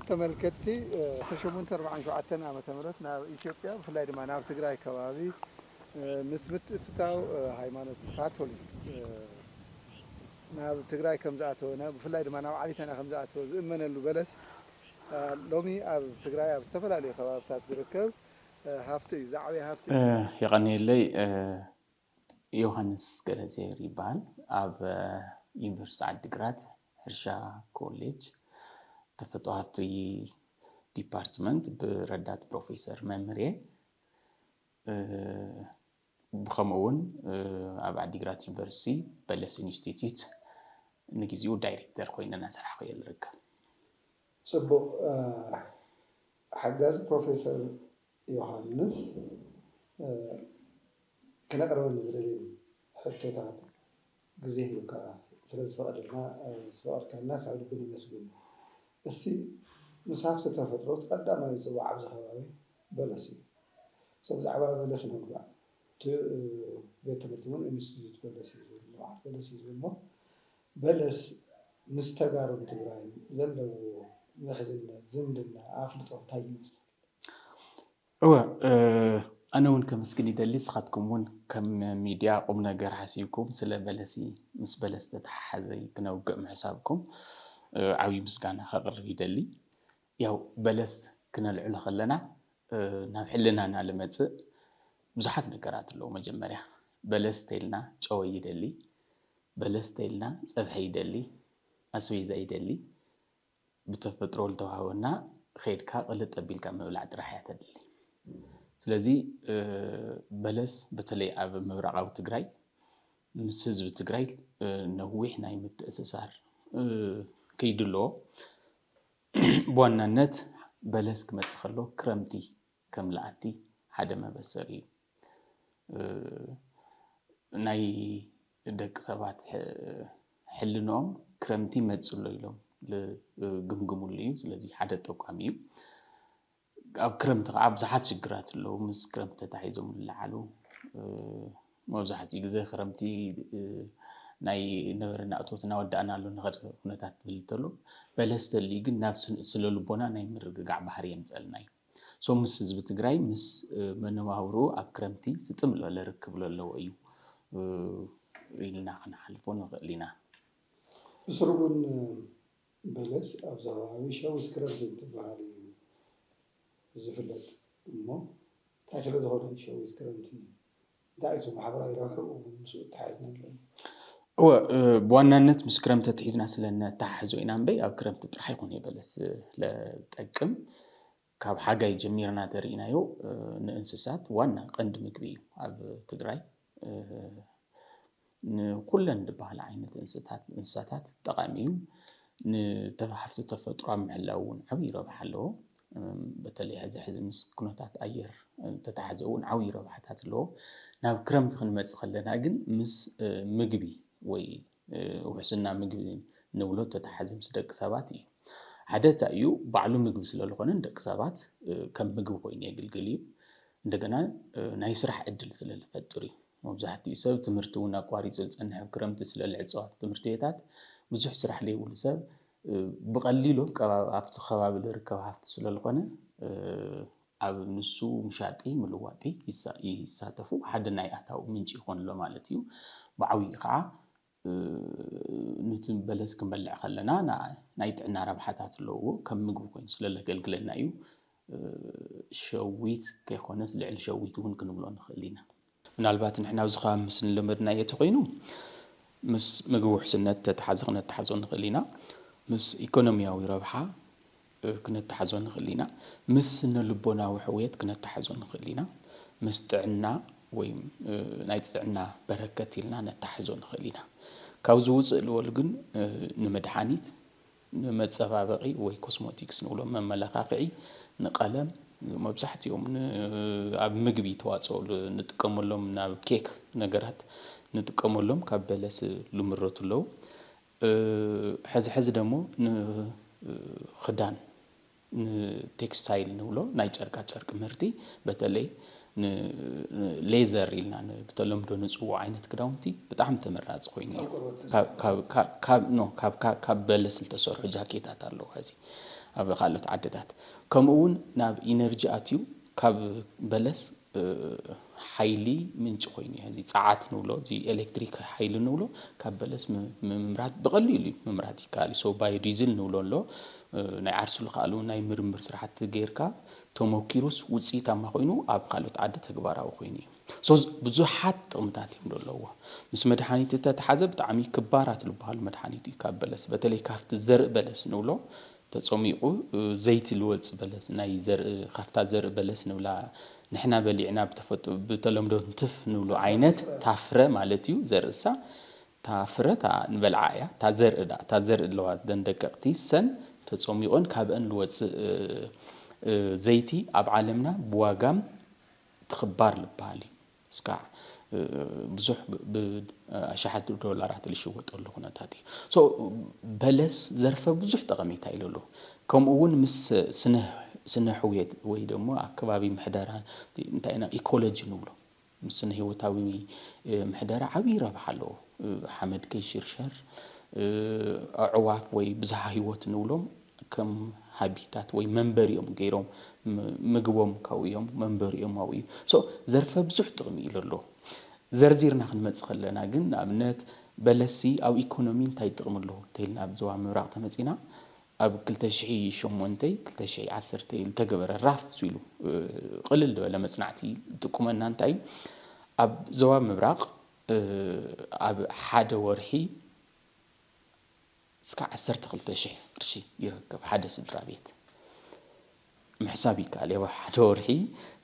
ተመልከትቲ ዓሰርተ ሸሞንተ ኣርባዓን ሸውዓተን ዓመተ ምህረት ናብ ኢትዮጵያ፣ ብፍላይ ድማ ናብ ትግራይ ከባቢ ምስ ምትእትታው ሃይማኖት ካቶሊክ ናብ ትግራይ ከም ዝኣተወ፣ ብፍላይ ድማ ናብ ዓሊተና ከም ዝኣተወ ዝእመነሉ በለስ ሎሚ ኣብ ትግራይ ኣብ ዝተፈላለዩ ከባብታት ዝርከብ ሃፍቲ እዩ፣ ዝዓበየ ሃፍቲ። የቐንየለይ። ዮሃንስ ገረዝሔር ይበሃል። ኣብ ዩኒቨርሲቲ ዓዲግራት ሕርሻ ኮሌጅ ተፈጥሮ ሃፍቲ ዲፓርትመንት ብረዳት ፕሮፌሰር መምህር እየ። ብኸምኡ እውን ኣብ ዓዲግራት ዩኒቨርሲቲ በለስ ኢንስቲትዩት ንግዚኡ ዳይሬክተር ኮይነ እናሰርሕኩ እየ ዝርከብ። ፅቡቕ። ሓጋዚ ፕሮፌሰር ዮሃንስ፣ ክነቕርበኒ ዝደልዩ ሕቶታት ግዜ ሂብካ ስለ ዝፈቐድልና ዝፈቐድካልና ካብ ልቢ ነመስግን። እስቲ ምስ ሃፍቲ ተፈጥሮ እቲ ቀዳማይ ዝፅዋዕ ኣብዚ ከባቢ በለስ እዩ። So ብዛዕባ በለስ ነውጋእ። እቲ ቤት ትምህርቲ እውን ኢንስቲትዩት በለስ እዩ ዝብል፣ ልምዓት በለስ እዩ ዝብል እሞ በለስ ምስ ተጋሩን ትግራይን ዘለዎ ምሕዝነት፣ ዝምድና፣ ኣፍልጦ እንታይ ይመስል? እወ፣ ኣነ እውን ከመስግን ይደሊ። ንስኻትኩም እውን ከም ሚድያ ቁም ነገር ሓሲብኩም ስለ በለሲ ምስ በለስ ተተሓሓዘ ክነውግዕ ምሕሳብኩም ዓብዪ ምስጋና ከቕርብ ይደሊ። ያው በለስ ክነልዕሎ ከለና ናብ ሕልናና ልመፅእ ብዙሓት ነገራት ኣለዉ። መጀመርያ በለስ ተይልና ጨወይ ይደሊ፣ በለስ ተይልና ፀብሐ ይደሊ፣ ኣስቤዛ ይደሊ። ብተፈጥሮ ልተዋህበና ከይድካ ቅልጥ ኣቢልካ ምብላዕ ጥራሕ እያ ተድሊ። ስለዚ በለስ በተለይ ኣብ ምብራቓዊ ትግራይ ምስ ህዝቢ ትግራይ ነዊሕ ናይ ምትእስሳር ከይዲ ኣለዎ። ብዋናነት በለስ ክመፅእ ከሎ ክረምቲ ከም ለኣቲ ሓደ መበሰሪ እዩ። ናይ ደቂ ሰባት ሕልንኦም ክረምቲ ይመፅእ ኣሎ ኢሎም ዝግምግምሉ እዩ። ስለዚ ሓደ ጠቋሚ እዩ። ኣብ ክረምቲ ከዓ ብዙሓት ሽግራት ኣለዉ። ምስ ክረምቲ ተታሒዞም ዝለዓሉ መብዛሕትኡ ግዜ ክረምቲ ናይ ነበረና እቶት እናወዳእና ኣሎ ንኸድ ኩነታት ትብል ተሎ በለስ ተልዩ ግን ናብ ስነ ልቦና ናይ ምርግጋዕ ባህሪ የምፀልና እዩ። So ምስ ህዝቢ ትግራይ ምስ መነባብርኡ ኣብ ክረምቲ ስጥም ዝበለ ርክብ ለለዎ እዩ ኢልና ክንሓልፎ ንኽእል ኢና። ብስሩ እውን በለስ ኣብዚ ከባቢ ሸዊት ክረምቲ እንትበሃል እዩ ዝፍለጥ እሞ እንታይ ስለ ዝኾነ እዩ ሸዊት ክረምቲ? እንታይ እቲ ማሕበራዊ ረብሕኡ ምስኡ ተታሒዝና ንርኢ? እወ፣ ብዋናነት ምስ ክረምቲ ተትሒዝና ስለ ነተሓሕዞ ኢና እምበይ ኣብ ክረምቲ ጥራሕ ኣይኮነ በለስ ለጠቅም። ካብ ሓጋይ ጀሚርና ተሪእናዮ ንእንስሳት ዋና ቀንዲ ምግቢ እዩ ኣብ ትግራይ። ንኩለን ዝበሃላ ዓይነት እንስሳታት ጠቓሚ እዩ። ንተፋሓፍቲ ተፈጥሮ ኣብ ምሕላው እውን ዓብዪ ረብሓ ኣለዎ። በተለይ ሕዚ ሕዚ ምስ ኩነታት ኣየር ተተሓዘ እውን ዓብዪ ረብሓታት ኣለዎ። ናብ ክረምቲ ክንመፅእ ከለና ግን ምስ ምግቢ ወይ ውሕስና ምግቢ ንብሎ ተተሓዘ ምስ ደቂ ሰባት እዩ። ሓደ እንታይ እዩ ባዕሉ ምግቢ ስለዝኾነ ንደቂ ሰባት ከም ምግቢ ኮይኑ የግልግል እዩ። እንደገና ናይ ስራሕ ዕድል ስለዝፈጥር እዩ። መብዛሕትኡ ሰብ ትምህርቲ እውን ኣቋሪፁ ዝፀንሕ ኣብ ክረምቲ ስለልዕፀዋት ትምህርቲ ቤታት ብዙሕ ስራሕ ለይብሉ ሰብ ብቐሊሉ ኣብቲ ከባቢ ዝርከብ ሃፍቲ ስለዝኾነ ኣብ ንሱ ምሻጢ ምልዋጢ ይሳተፉ። ሓደ ናይ ኣታዊ ምንጪ ይኾንሎ ማለት እዩ። ብዓብይኡ ከዓ ንቲ በለስ ክንበልዕ ከለና ናይ ጥዕና ረብሓታት ኣለዎ። ከም ምግቢ ኮይኑ ስለለገልግለና እዩ። ሸዊት ከይኮነስ ልዕሊ ሸዊት እውን ክንብሎ ንኽእል ኢና። ምናልባት ንሕና ኣብዚ ከባቢ ምስ ንለመድናዮ ተኮይኑ ምስ ምግቢ ውሕስነት ተተሓዘ ክነተሓዞ ንኽእል ኢና። ምስ ኢኮኖሚያዊ ረብሓ ክነተሓዞ ንኽእል ኢና። ምስ ስነ ልቦናዊ ሕውየት ክነተሓዞ ንኽእል ኢና። ምስ ጥዕና ወይ ናይ ጥዕና በረከት ኢልና ነተሓዞ ንኽእል ኢና። ካብዚ ውፅእ ዝበሉ ግን ንመድሓኒት ንመፀባበቒ ወይ ኮስሞቲክስ ንብሎም መመላኻኽዒ ንቐለም መብዛሕትኦም ኣብ ምግቢ ተዋፅኦ ንጥቀመሎም ናብ ኬክ ነገራት ንጥቀመሎም ካብ በለስ ልምረቱ ኣለዉ። ሕዚ ሕዚ ደሞ ንኽዳን ንቴክስታይል ንብሎ ናይ ጨርቃ ጨርቂ ምህርቲ በተለይ ሌዘር ኢልና ብተለምዶ ንፅውዖ ዓይነት ክዳውንቲ ብጣዕሚ ተመራፂ ኮይኑ እዩ። ካብ በለስ ዝተሰርሑ ጃኬታት ኣለዉ። ሕዚ ኣብ ካልኦት ዓድታት። ከምኡ እውን ናብ ኢነርጂ ኣትዩ ካብ በለስ ሓይሊ ምንጪ ኮይኑ እዩ። እዚ ፀዓት ንብሎ፣ እዚ ኤሌክትሪክ ሓይሊ ንብሎ ካብ በለስ ምምራት ብቐሊሉ እዩ ምምራት ይከኣል። ሶ ባዮ ዲዝል ንብሎ ኣሎ፣ ናይ ዓርሱ ልኻሉ ናይ ምርምር ስራሕቲ ጌርካ ተሞኪሩስ ውፅኢታማ ኮይኑ ኣብ ካልኦት ዓዲ ተግባራዊ ኮይኑ እዩ። ብዙሓት ጥቕምታት እዮም ዘለዎ። ምስ መድሓኒት ዝተተሓዘ ብጣዕሚ ክባራት ዝበሃሉ መድሓኒት እዩ ካብ በለስ፣ በተለይ ካብቲ ዘርኢ በለስ ንብሎ ተፀሚቑ ዘይቲ ልወፅ በለስ፣ ናይ ዘርኢ፣ ካብታ ዘርኢ በለስ ንብላ ንሕና በሊዕና ብተለምዶ እንትፍ ንብሎ ዓይነት ታፍረ ማለት እዩ። ዘርእሳ ታፍረ ንበልዓ እያ። እታ ዘርኢ ደኣ እታ ዘርኢ ኣለዋ ደን ደቀቕቲ ሰን ተፀሚቑን ካብአን ልወፅእ ዘይቲ ኣብ ዓለምና ብዋጋም ትኽባር ልበሃል እዩ። እስካዕ ብዙሕ ብኣሽሓት ዶላራት ልሽወጠሉ ኩነታት እዩ። በለስ ዘርፈ ብዙሕ ጠቐሜታ ኢሉ ኣሎ። ከምኡ እውን ምስ ስነ ሕውየት ወይ ደሞ ኣከባቢ ምሕደራ እንታይ ኢና ኢኮሎጂ ንብሎ፣ ምስ ስነ ህይወታዊ ምሕደራ ዓብዪ ረብሓ ኣለዎ። ሓመድ ከይሽርሸር፣ ኣዕዋፍ ወይ ብዝሃ ህይወት ንብሎም ከም ሃቢታት ወይ መንበሪኦም ገይሮም ምግቦም ካብኡ እዮም፣ መንበሪኦም ኣብኡ እዩ። ዘርፈ ብዙሕ ጥቕሚ ኢሉ ኣሎ። ዘርዚርና ክንመፅእ ከለና ግን ንኣብነት በለሲ ኣብ ኢኮኖሚ እንታይ ጥቕሚ ኣለዎ እንተኢልና ኣብ ዞባ ምብራቕ ተመፂና ኣብ ክልተ ሽሕ ሸሞንተ ክልተ ሽሕ ዓሰርተ ዝተገበረ ራፍ ኢሉ ቅልል ዝበለ መፅናዕቲ ዝጥቁመና እንታይ እዩ? ኣብ ዞባ ምብራቕ ኣብ ሓደ ወርሒ እስከ ዓሰርተ ክልተ ሽሕ ቅርሺ ይረክብ ሓደ ስድራ ቤት። ምሕሳብ ይከኣል። ኣብ ሓደ ወርሒ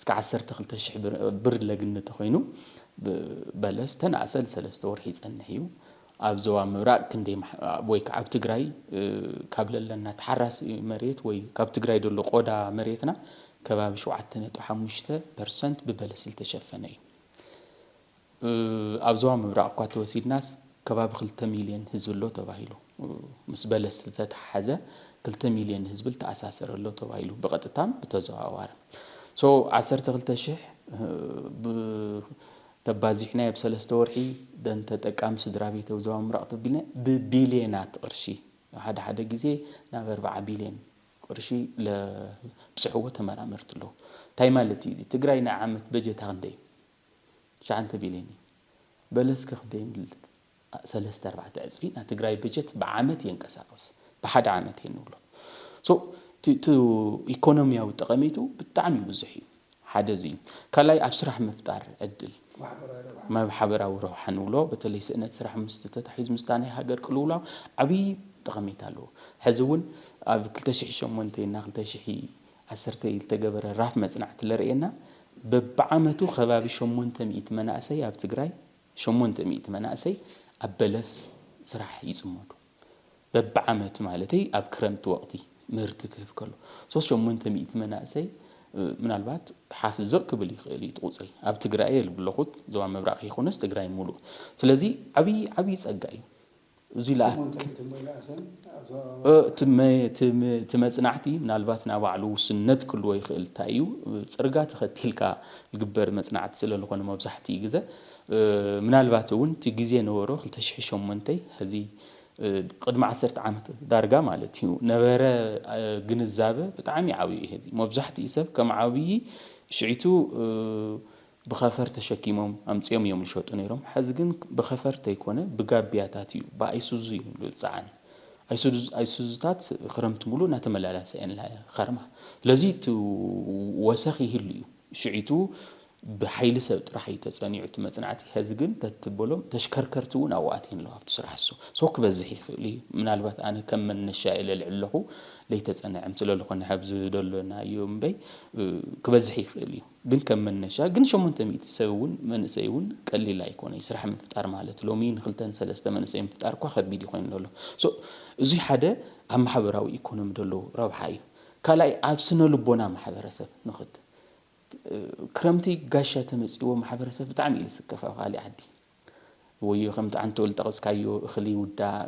እስከ ዓሰርተ ክልተ ሽሕ ብር ለግኒ ተኮይኑ በለስ ተናእሰል ሰለስተ ወርሒ ይፀንሕ እዩ። ኣብ ዞባ ምብራቅ ክንደይ ወይ ከዓ ኣብ ትግራይ ካብ ለለና ተሓራሲ መሬት ወይ ካብ ትግራይ ዘሎ ቆዳ መሬትና ከባቢ ሸውዓተ ነጥቢ ሓሙሽተ ፐርሰንት ብበለስ ዝተሸፈነ እዩ። ኣብ ዞባ ምብራቕ እኳ ተወሲድናስ ከባቢ ክልተ ሚልዮን ህዝቢ ኣሎ ተባሂሉ። ምስ በለስ ዝተተሓሓዘ ክልተ ሚልዮን ህዝቢ ዝተኣሳሰረ ኣሎ ተባሂሉ ብቐጥታን ብተዘዋዋሪ። ሶ ዓሰርተ ክልተ ሽሕ ተባዚሕናዮ ብሰለስተ ወርሒ ደን ተጠቃሚ ስድራ ቤት ኣብ ዞባ ምብራቕ ተቢልና ብቢልዮናት ቅርሺ ሓደ ሓደ ግዜ ናብ ኣርባዓ ቢልዮን ቅርሺ ለብፅሕዎ ተመራመርቲ ኣለዉ። እንታይ ማለት እዩ? ትግራይ ናይ ዓመት በጀታ ክንደይ? ትሽዓተ ቢልዮን እዩ። በለስ ከ ክንደይ ይምልጥ? ሰለስተ ኣርባዕተ ዕፅፊ ናይ ትግራይ በጀት ብዓመት የንቀሳቕስ። ብሓደ ዓመት እየ ንብሎ። ሶ ኢኮኖሚያዊ ጠቐሜቱ ብጣዕሚ ብዙሕ እዩ። ሓደ እዚ እዩ። ካልኣይ ኣብ ስራሕ ምፍጣር ዕድል ማሕበራዊ ረብሓ ንብሎ፣ በተለይ ስእነት ስራሕ ምስ ተታሒዙ ምስታ ናይ ሃገር ቅልውላው ዓብዪ ጠቐሜታ ኣለዎ። ሕዚ እውን ኣብ ክልተ ሽሕ ሸሞንተ እና ክልተ ሽሕ ዓሰርተ ዝተገበረ ራፍ መፅናዕቲ ለርእየና በብዓመቱ ከባቢ ሸሞንተ ሚእቲ መናእሰይ ኣብ ትግራይ ሸሞንተ ሚእቲ መናእሰይ ኣብ በለስ ስራሕ ይፅመዱ። በብዓመቱ ማለተይ ኣብ ክረምቲ ወቕቲ ምህርቲ ክህብ ከሎ ሶስት ሸሞንተ ሚእቲ መናእሰይ ምናልባት ሓፍ ዝቕ ክብል ይኽእል እዩ እቲ ቁፅሪ። ኣብ ትግራይ የልብለኹት ዞባ ምብራቕ ይኹንስ ትግራይ ሙሉእ። ስለዚ ዓብዪ ዓብዪ ፀጋ እዩ። እዚ ለኣ እቲ መፅናዕቲ ምናልባት ናባዕሉ ውስነት ክልዎ ይኽእል። እንታይ እዩ ፅርጋ ተኸቲልካ ዝግበር መፅናዕቲ ስለዝኾነ መብዛሕትኡ ግዘ ምናልባት እውን እቲ ግዜ ነበሮ ክልተ ሽሕ ሸሞንተ ሕዚ ቅድሚ ዓሰርተ ዓመት ዳርጋ ማለት እዩ ነበረ ግንዛበ ብጣዕሚ ዓብዩ እዩ። ሕዚ መብዛሕትኡ ሰብ ከም ዓብዪ ሽዒቱ ብኸፈር ተሸኪሞም ኣምፂኦም እዮም ዝሸጡ ነይሮም። ሕዚ ግን ብኸፈር ተይኮነ ብጋቢያታት እዩ ብኣይሱዙ እዩ ዝፀዓን። ኣይሱዙታት ክረምቲ ሙሉእ እናተመላለሳ እየን ከርማ። ስለዚ እቲ ወሰኽ ይህሉ እዩ። ሽዒቱ ብሓይሊ ሰብ ጥራሕ እዩ ተፀኒዑ እቲ መፅናዕቲ። ሕዚ ግን ተትበሎም ተሽከርከርቲ እውን ኣብኡ ኣትየን ኣለዋ ኣብቲ ስራሕ እሱ። ሶ ክበዝሕ ይኽእል እዩ። ምናልባት ኣነ ከም መነሻ እየ ለልዕል ኣለኹ ለይተፀንዐም ስለዝኾነ ሕዚ ደሎናዮ እምበይ ክበዝሕ ይኽእል እዩ። ግን ከም መነሻ ግን ሸሞንተ ሚእቲ ሰብ እውን መንእሰይ እውን ቀሊል ኣይኮነ ስራሕ ምፍጣር ማለት ሎሚ ንክልተን ሰለስተ መንእሰይ ምፍጣር እኳ ከቢድ ይኮይኑ ዘሎ። እዚ ሓደ ኣብ ማሕበራዊ ኢኮኖሚ ደሎ ረብሓ እዩ። ካልኣይ ኣብ ስነ ልቦና ማሕበረሰብ ንክድ ክረምቲ ጋሻ ተመፂዎ ማሕበረሰብ ብጣዕሚ እዩ ዝስከፍ ኣብ ካሊእ ዓዲ ወዮ ከምቲ ዓንተወል ጠቐስካዮ እኽሊ ውዳእ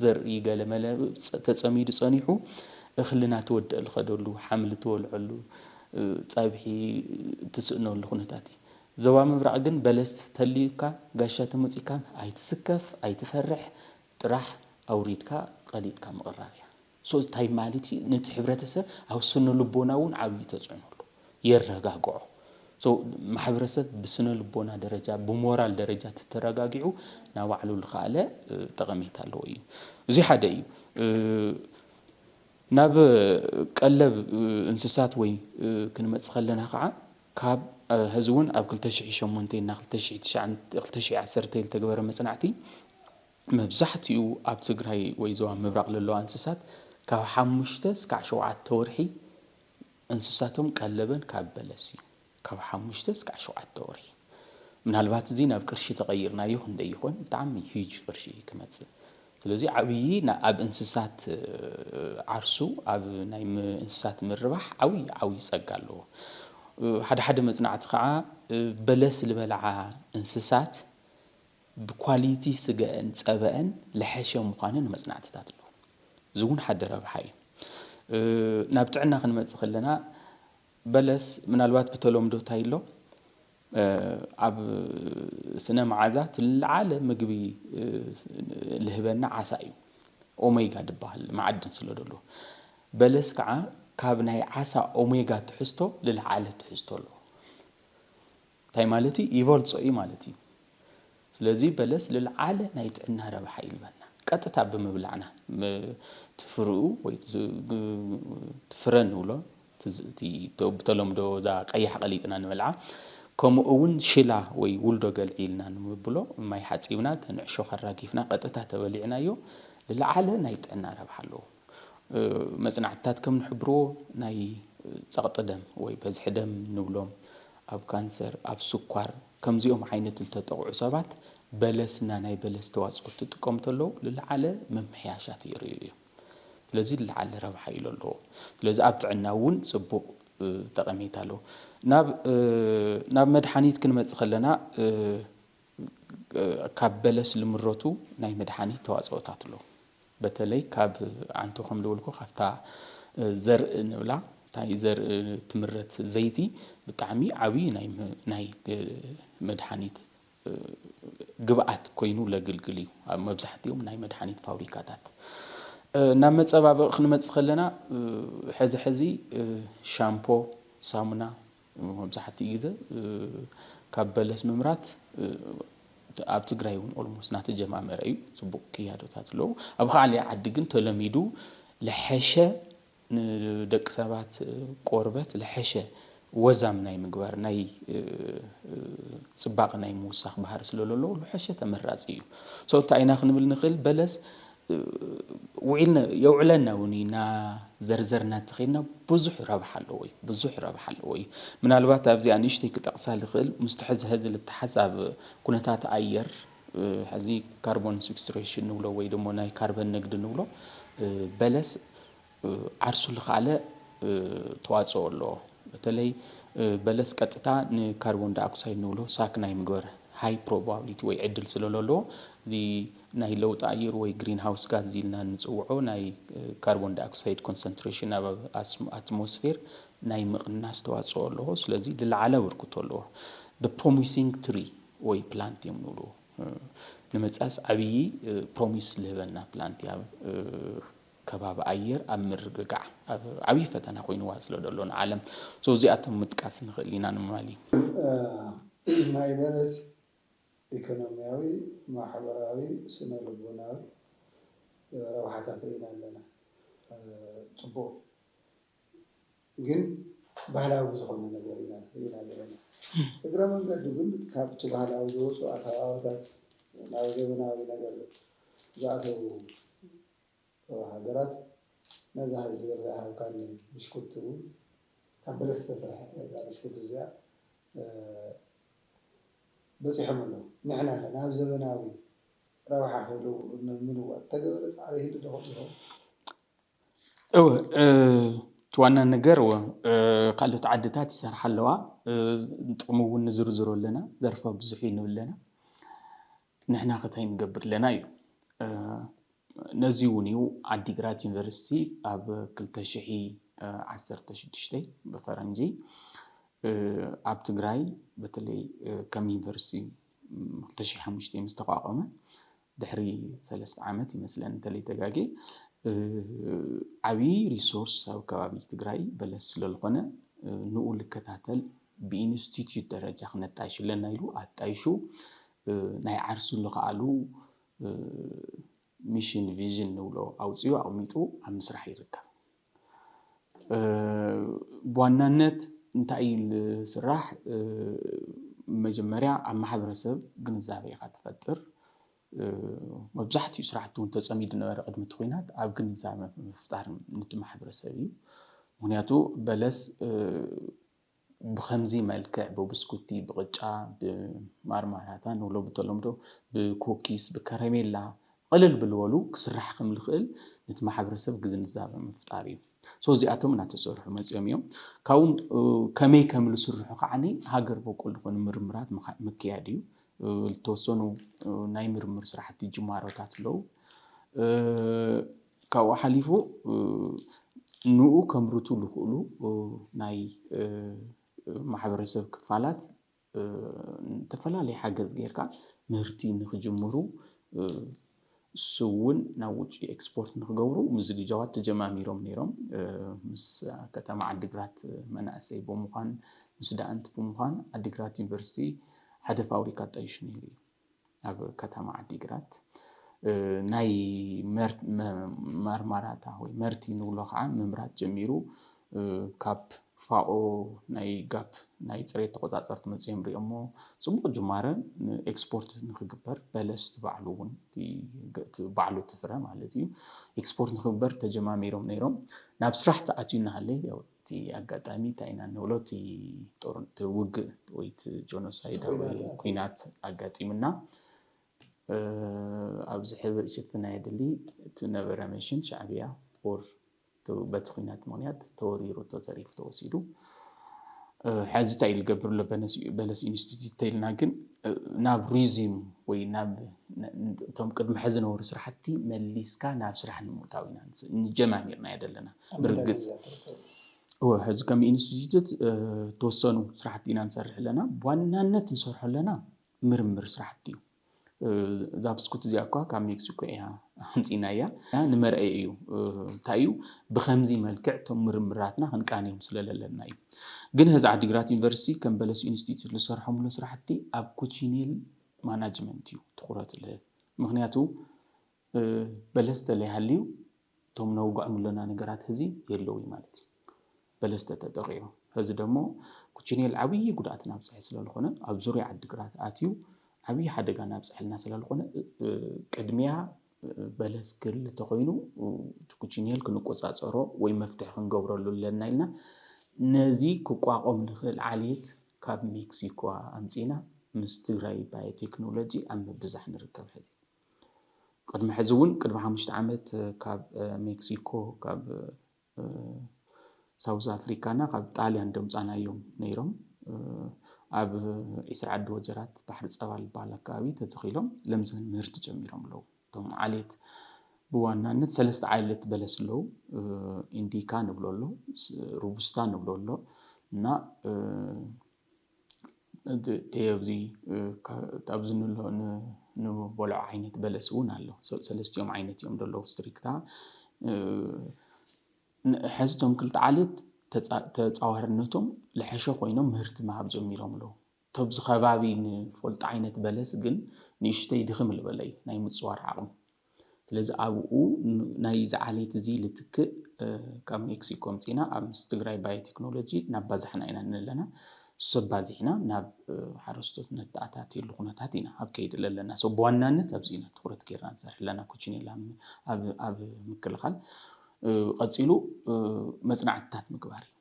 ዘርኢ ገለመለ ተፀሚዱ ፀኒሑ እኽልና ትወደእ ልኸደሉ ሓምሊ ትወልዐሉ ፃብሒ ትስእነሉ ኩነታት እዩ። ዘዋ ምብራቕ ግን በለስ ተልዩካ ጋሻ ተመፂካ ኣይትስከፍ ኣይትፈርሕ ጥራሕ ኣውሪድካ ቀሊጥካ ምቕራብ እያ። ሶ እንታይ ማለት እዩ? ነቲ ሕብረተሰብ ኣብ ስነ ልቦና እውን ዓብዪ ተፅዕኖ ኣሎ፣ የረጋግዖ። ሶ ማሕበረሰብ ብስነ ልቦና ደረጃ፣ ብሞራል ደረጃ ተተረጋጊዑ፣ ናብ ባዕሉ ዝኸኣለ ጠቐሜታ ኣለዎ እዩ። እዚ ሓደ እዩ። ናብ ቀለብ እንስሳት ወይ ክንመፅእ ከለና ከዓ፣ ካብ ሕዚ እውን ኣብ ክልተ ሽሕ ሸሞንተ እና ክልተ ሽሕ ዓሰርተ ዝተገበረ መፅናዕቲ፣ መብዛሕትኡ ኣብ ትግራይ ወይ ዞባ ምብራቕ ዘለዋ እንስሳት ካብ ሓሙሽተ እስካዕ ሸውዓተ ወርሒ እንስሳቶም ቀለበን ካብ በለስ እዩ። ካብ ሓሙሽተ እስካዕ ሸውዓተ ወርሒ። ምናልባት እዚ ናብ ቅርሺ ተቐይርናዮ ክንደይ ይኾን? ብጣዕሚ ሂጅ ቅርሺ ክመፅእ። ስለዚ ዓብዪ ና- ኣብ እንስሳት ዓርሱ፣ ኣብ ናይ ም- እንስሳት ምርባሕ ዓብዪ ዓብዪ ፀጋ ኣለዎ። ሓደ ሓደ መፅናዕቲ ከዓ በለስ ዝበልዓ እንስሳት ብኳሊቲ ስገአን ፀበአን ለሐሸ ምዃንን መፅናዕትታት ኣለዉ። እዚ እውን ሓደ ረብሓ እዩ። ናብ ጥዕና ክንመፅእ ከለና በለስ ምናልባት ብተለምዶ እንታይ ኣሎ ኣብ ስነ መዓዛ ትለዓለ ምግቢ ልህበና ዓሳ እዩ። ኦሜጋ ዝበሃል መዓድን ስለ ደሎ በለስ ከዓ ካብ ናይ ዓሳ ኦሜጋ ትሕዝቶ ልለዓለ ትሕዝቶ ኣለዎ። እንታይ ማለት እዩ? ይበልፆ እዩ ማለት እዩ። ስለዚ በለስ ልለዓለ ናይ ጥዕና ረብሓ ይልበና ቀጥታ ብምብላዕና ትፍርኡ ወይ ትፍረ ንብሎ ብተለምዶ እዛ ቀያሕ ቀሊጥና ንበልዓ ከምኡ እውን ሽላ ወይ ውልዶ ገልዒ ኢልና ንምብሎ ማይ ሓፂብና ተንዕሾ ከራጊፍና ቀጥታ ተበሊዕናዮ ልለዓለ ናይ ጥዕና ረብሓ ኣለዎ። መፅናዕትታት ከም ንሕብርዎ ናይ ፀቕጢ ደም ወይ በዝሒ ደም ንብሎም ኣብ ካንሰር ኣብ ስኳር ከምዚኦም ዓይነት ዝተጠቕዑ ሰባት በለስና ናይ በለስ ተዋፅኦ ትጥቀም ተለዉ ልለዓለ ምምሕያሻት ይርእዩ እዮም። ስለዚ ልለዓለ ረብሓ ኢሉ ኣለዎ። ስለዚ ኣብ ጥዕና እውን ፅቡቕ ጠቐሜታ ኣለዎ። ናብ መድሓኒት ክንመፅእ ከለና ካብ በለስ ልምረቱ ናይ መድሓኒት ተዋፅኦታት ኣለዉ። በተለይ ካብ ዓንቶ ከም ዝበልኩ ካብታ ዘርኢ ንብላ እንታይ ዘርኢ ትምረት ዘይቲ ብጣዕሚ ዓብዪ ናይ መድሓኒት ግብኣት ኮይኑ ለግልግል እዩ ኣብ መብዛሕትኦም ናይ መድሓኒት ፋብሪካታት። ናብ መፀባበቒ ክንመፅእ ከለና ሕዚ ሕዚ ሻምፖ፣ ሳሙና፣ መብዛሕትኡ ግዜ ካብ በለስ ምምራት ኣብ ትግራይ እውን ኦልሞስ እናተጀማመረ እዩ። ፅቡቕ ክያዶታት ኣለዉ። ኣብ ካልእ ዓዲ ግን ተለሚዱ ለሐሸ ንደቂ ሰባት ቆርበት ለሐሸ ወዛም ናይ ምግባር ናይ ፅባቐ ናይ ምውሳኽ ባህሪ ስለ ዘለዎ ለሐሸ ተመራፂ እዩ። ሶ እንታይ ኢና ክንብል ንኽእል በለስ ውዒልና የውዕለና እውን ኢና ዘርዘርና እንተኸይድና ብዙሕ ረብሓ ኣለዎ እዩ ብዙሕ ረብሓ ኣለዎ እዩ። ምናልባት ኣብዚኣ ንእሽተይ ክጠቕሳ ዝኽእል ምስቲ ሕዚ ሕዚ ልተሓዝ ኣብ ኩነታት ኣየር ሕዚ ካርቦን ሲኩስትሬሽን ንብሎ ወይ ደሞ ናይ ካርበን ንግዲ ንብሎ በለስ ዓርሱ ዝኸኣለ ተዋፅኦ ኣለዎ። በተለይ በለስ ቀጥታ ንካርቦን ዳይኦክሳይድ ንብሎ ሳክ ናይ ምግበር ሃይ ፕሮባብሊቲ ወይ ዕድል ስለ ዘለዎ ናይ ለውጢ ኣየር ወይ ግሪን ሃውስ ጋዝ ኢልና ንፅውዖ ናይ ካርቦን ዳይኦክሳይድ ኮንሰንትሬሽን ኣብ ኣትሞስፌር ናይ ምቕናስ ተዋፅኦ ኣለዎ። ስለዚ ዝለዓለ ኣበርክቶ ኣለዎ። ፕሮሚሲንግ ትሪ ወይ ፕላንት እዮም ንብልዎ። ንምፅኣስ ዓብዪ ፕሮሚስ ዝህበና ፕላንት እያ። ከባቢ ኣየር ኣብ ምርግጋዕ ዓብዪ ፈተና ኮይንዋ ስለ ዘሎ ንዓለም እዚኣቶም ምጥቃስ ንኽእል ኢና ንምባል እዩ። ናይ በለስ ኢኮኖሚያዊ፣ ማሕበራዊ፣ ስነ ልቦናዊ ረብሓታት ርኢና ኣለና። ፅቡቕ ግን ባህላዊ ዝኾነ ነገር ኢና ርኢና ዘለና። እግረ መንገዱ ግን ካብቲ ባህላዊ ዝወፁ ኣተባባታት ናብ ዘበናዊ ነገር ዝኣተዉ ሃገራት ነዛ ሕዚ ዝርኣ ሃብካኒ ብሽኩቲ እውን ካብ በለስ ዝተሰርሐ እዛ ብሽኩቲ እዚኣ በፂሖም ኣለዉ። ንሕና ኸ ናብ ዘበናዊ ረብሓ ክህልው ንምልዋጥ ተገበረ ፃዕሪ ይህሉ ዶ ይኸውን? እወ እቲ ዋና ነገር እወ ካልኦት ዓድታት ይሰርሓ ኣለዋ። ጥቕሚ እውን ንዝርዝሮ ኣለና፣ ዘርፈ ብዙሕ እዩ ንብል ኣለና። ንሕና ከ እንታይ ንገብር ኣለና እዩ። ነዚ እውን እዩ ዓዲግራት ዩኒቨርሲቲ ኣብ ክልተ ሽሕ ዓሰርተ ሽዱሽተ ብፈረንጂ ኣብ ትግራይ በተለይ ከም ዩኒቨርሲቲ ክልተ ሽሕ ሓሙሽተ ምስ ተቋቋመ ድሕሪ ሰለስተ ዓመት ይመስለን እንተለይ ተጋጌ ዓብዪ ሪሶርስ ኣብ ከባቢ ትግራይ በለስ ስለዝኾነ ንኡ ልከታተል ብኢንስቲትዩት ደረጃ ክነጣይሽ ኣለና ኢሉ ኣጣይሹ ናይ ዓርሱ ልኽኣሉ ሚሽን ቪዥን ንብሎ ኣውፅኡ ኣቕሚጡ ኣብ ምስራሕ ይርከብ። ብዋናነት እንታይ እዩ ዝስራሕ? መጀመርያ ኣብ ማሕበረሰብ ግንዛበ ኢኻ ትፈጥር። መብዛሕትኡ ስራሕቲ እውን ተፀሚዱ ነበረ ቅድሚ እቲ ኩናት ኣብ ግንዛበ ምፍጣር ነቲ ማሕበረሰብ እዩ። ምክንያቱ በለስ ብከምዚ መልክዕ ብብስኩቲ፣ ብቅጫ፣ ብማርማራታ ንብሎ ብተለምዶ ብኮኪስ፣ ብከረሜላ ቅልል ብልበሉ ክስራሕ ከም ዝኽእል ነቲ ማሕበረሰብ ግንዛበ ምፍጣር እዩ። So እዚኣቶም እናተሰርሑ መፂኦም እዮም። ካብኡ ከመይ ከም ዝስርሑ ከዓ ሃገር በቆል ዝኾኑ ምርምራት ምክያድ እዩ። ዝተወሰኑ ናይ ምርምር ስራሕቲ ጅማሮታት ኣለዉ። ካብኡ ሓሊፉ ንኡ ከምርቱ ዝኽእሉ ናይ ማሕበረሰብ ክፋላት ዝተፈላለየ ሓገዝ ጌርካ ምህርቲ ንክጅምሩ እሱ እውን ናብ ውጭ ኤክስፖርት ንክገብሩ ምዝግጃዋት ተጀማሚሮም ነይሮም። ምስ ከተማ ዓዲግራት መናእሰይ ብምዃን ምስ ዳእንት ብምዃን ዓዲግራት ዩኒቨርሲቲ ሓደ ፋብሪካ ጠይሹ ነይሩ እዩ። ኣብ ከተማ ዓዲግራት ናይ ማርማራታ ወይ መርቲ ንብሎ ከዓ ምምራት ጀሚሩ። ካብ ፋኦ ናይ ጋፕ ናይ ፅሬት ተቆፃፀርቲ መፅኦም ሪኦሞ ፅቡቅ ጅማረ ኤክስፖርት ንክግበር በለስ ባዕሉ እውን ባዕሉ ትፍረ ማለት እዩ ኤክስፖርት ንክግበር ተጀማሚሮም ነይሮም። ናብ ስራሕ ተኣትዩ እናሃለ እቲ ኣጋጣሚ እንታይ ኢና ንብሎ እቲ ውግእ ወይ ጀኖሳይዳዊ ኩናት ኣጋጢምና ኣብዚ ሕብእ ሽፍና የድሊ እቲ ነበረ መሽን ሻዕብያ ር በቲ ኩናት ምክንያት ተወሪሩ ተዘሪፉ ተወሲዱ። ሕዚ እንታይ ልገብር ኣሎ በለስ ኢንስቲትዩት ተይልና ግን ናብ ሪዚም ወይ እቶም ቅድሚ ሕዚ ነበሩ ስራሕቲ መሊስካ ናብ ስራሕ ንምእታው ኢና ንጀማሚርና ዘለና ብርግፅ ሕዚ ከም ኢንስቲትዩት ተወሰኑ ስራሕቲ ኢና ንሰርሕ ኣለና። ብዋናነት ንሰርሖ ኣለና ምርምር ስራሕቲ እዩ። እዛ ብስኩት እዚኣ እኳ ካብ ሜክሲኮ እያ ኣምፂናያ ንመርአይ እዩ። እንታይ እዩ ብከምዚ መልክዕ እቶም ምርምራትና ክንቃንዮም ስለለለና እዩ። ግን ህዚ ዓዲግራት ዩኒቨርሲቲ ከም በለስ ኢንስቲትዩት ዝሰርሖምሉ ስራሕቲ ኣብ ኩቺኔል ማናጅመንት እዩ ትኩረት ልህብ። ምክንያቱ በለስ ተለይሃልዩ እቶም ነውግዖም ኣለና ነገራት ህዚ የለዉ ማለት እዩ። በለስ ተተጠቂዑ ህዚ ደሞ ኩችኔል ዓብዪ ጉድኣት ናብፅሒ ስለዝኾነ ኣብ ዙሪያ ዓዲግራት ኣትዩ ዓብዪ ሓደጋ ናብፅሐልና ስለዝኾነ ቅድሚያ በለስ ክል ተኮይኑ እቲ ኩችኔል ክንቆፃፀሮ ወይ መፍትሒ ክንገብረሉ ኣለና ኢልና ነዚ ክቋቆም ንኽእል ዓሌት ካብ ሜክሲኮ ኣምፂና ምስ ትግራይ ባዮቴክኖሎጂ ኣብ ምብዛሕ ንርከብ ሕዚ። ቅድሚ ሕዚ እውን ቅድሚ ሓሙሽተ ዓመት ካብ ሜክሲኮ ካብ ሳውዝ ኣፍሪካና ካብ ጣልያን ደምፃናዮም ነይሮም ኣብ ዒስራ ዓዲ ወጀራት ባሕሪ ፀባ ዝበሃል ኣካባቢ ተተኪሎም ለምዘን ምህርቲ ጀሚሮም ኣለዉ። እቶም ዓሌት ብዋናነት ሰለስተ ዓይነት በለስ ኣለዉ። ኢንዲካ ንብሎ ኣሎ፣ ሩቡስታ ንብሎ ኣሎ እና ኣብዚ ኣብዚ ንበልዖ ዓይነት በለስ እውን ኣሎ። ሰለስቲኦም ዓይነት እዮም ዘለዉ ስትሪክታ። ሕዝቶም ክልተ ዓሌት ተፃዋርነቶም ልሐሸ ኮይኖም ምህርቲ ምሃብ ጀሚሮም ኣለዉ። ቶብዚ ከባቢ ንፈልጦ ዓይነት በለስ ግን ንእሽተይ ድኽም ልበለ እዩ ናይ ምፅዋር ዓቕሙ። ስለዚ ኣብኡ ናይዚ ዓሌት እዚ ልትክእ ካብ ሜክሲኮ ምፂና ኣብ ምስ ትግራይ ባዮቴክኖሎጂ ናብ ባዛሕና ኢና ንለና። ሰባዚሕና ናብ ሓረስቶት ነተኣታትየሉ ኩነታት ኢና ኣብ ከይዲ ለለና። ብዋናነት ኣብዚ ኢና ትኩረት ገይርና ንሰርሕ ኣለና። ኩችኔላ ኣብ ምክልኻል ቀፂሉ መፅናዕትታት ምግባር እዩ።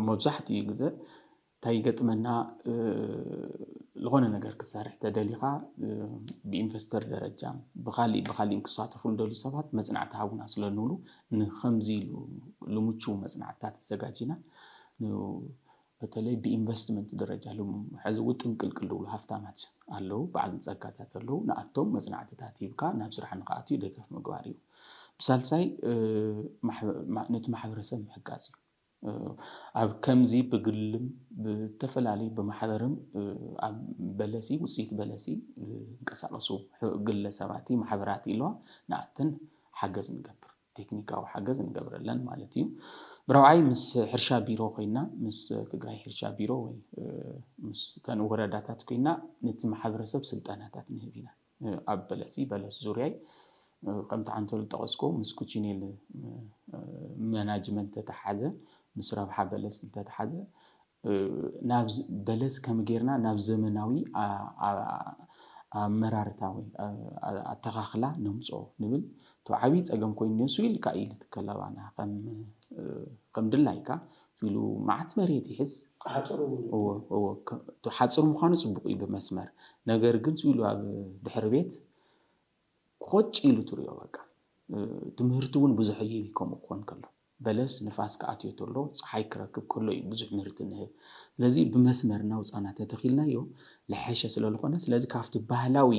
መብዛሕትኡ ግዘ እንታይ ይገጥመና ዝኾነ ነገር ክሰርሕ ተደሊኻ ብኢንቨስተር ደረጃ ብካሊእ ብካሊእን ክሳተፉ ልደልዩ ሰባት መፅናዕቲ ሃቡና ስለንብሉ ንከምዚ ኢሉ ልምችው መፅናዕትታት ኣዘጋጂና በተለይ ብኢንቨስትመንት ደረጃ ሕዚ ውጥን ቅልቅል ዝብሉ ሃፍታማት ኣለዉ በዓል ጸጋታት ኣለዉ ንኣቶም መፅናዕትታት ሂብካ ናብ ስራሕ ንክኣትዩ ደገፍ ምግባር እዩ። ብሳልሳይ ነቲ ማሕበረሰብ ምሕጋዝ እዩ። ኣብ ከምዚ ብግልም ብተፈላለዩ ብማሕበርም ኣብ በለሲ ውፅኢት በለሲ ዝንቀሳቀሱ ግለሰባት ማሕበራት ኣለዋ ንኣተን ሓገዝ ንገብር። ቴክኒካዊ ሓገዝ ንገብረለን ማለት እዩ። ብራብዓይ ምስ ሕርሻ ቢሮ ኮይና፣ ምስ ትግራይ ሕርሻ ቢሮ ወይ ምስ ተን ወረዳታት ኮይና ነቲ ማሕበረሰብ ስልጠናታት ንህብ ኢና። ኣብ በለሲ በለስ ዙርያይ ከምቲ ዓንተሉ ጠቐስኮ ምስ ኩችኔል መናጅመንት ተተሓዘ፣ ምስ ረብሓ በለስ ዝተተሓዘ ናብ በለስ ከም ጌርና ናብ ዘመናዊ ኣመራርታ ወይ ኣተኻኽላ ነምፅኦ ንብል። እቲ ዓብዪ ፀገም ኮይኑ ነሱ ኢልካ ኢሉ ትከለባና ከም ድላይካ ኢሉ መዓት መሬት ይሕዝ። ሓፅሩ እውን እዩ። እዎ፣ እዎ፣ ከ-፣ እቲ ሓፅሩ ምዃኑ ፅቡቕ እዩ ብመስመር። ነገር ግን ስኢሉ ኣብ ድሕሪ ቤት ኮጭ ኢሉ ትሪኦ በቃ። እ፣ ትምህርቲ እውን ብዙሕ ይህብ እዩ ከምኡ ክኾን ከሎ። በለስ ንፋስ ክኣትዮ ተሎ፣ ፀሓይ ክረክብ ከሎ እዩ ብዙሕ ምህርቲ ንህብ። ስለዚ ብመስመር እናውፃና ተተኺልናዮ ልሐሸ ስለ ዝኾነ፣ ስለዚ ካብቲ ባህላዊ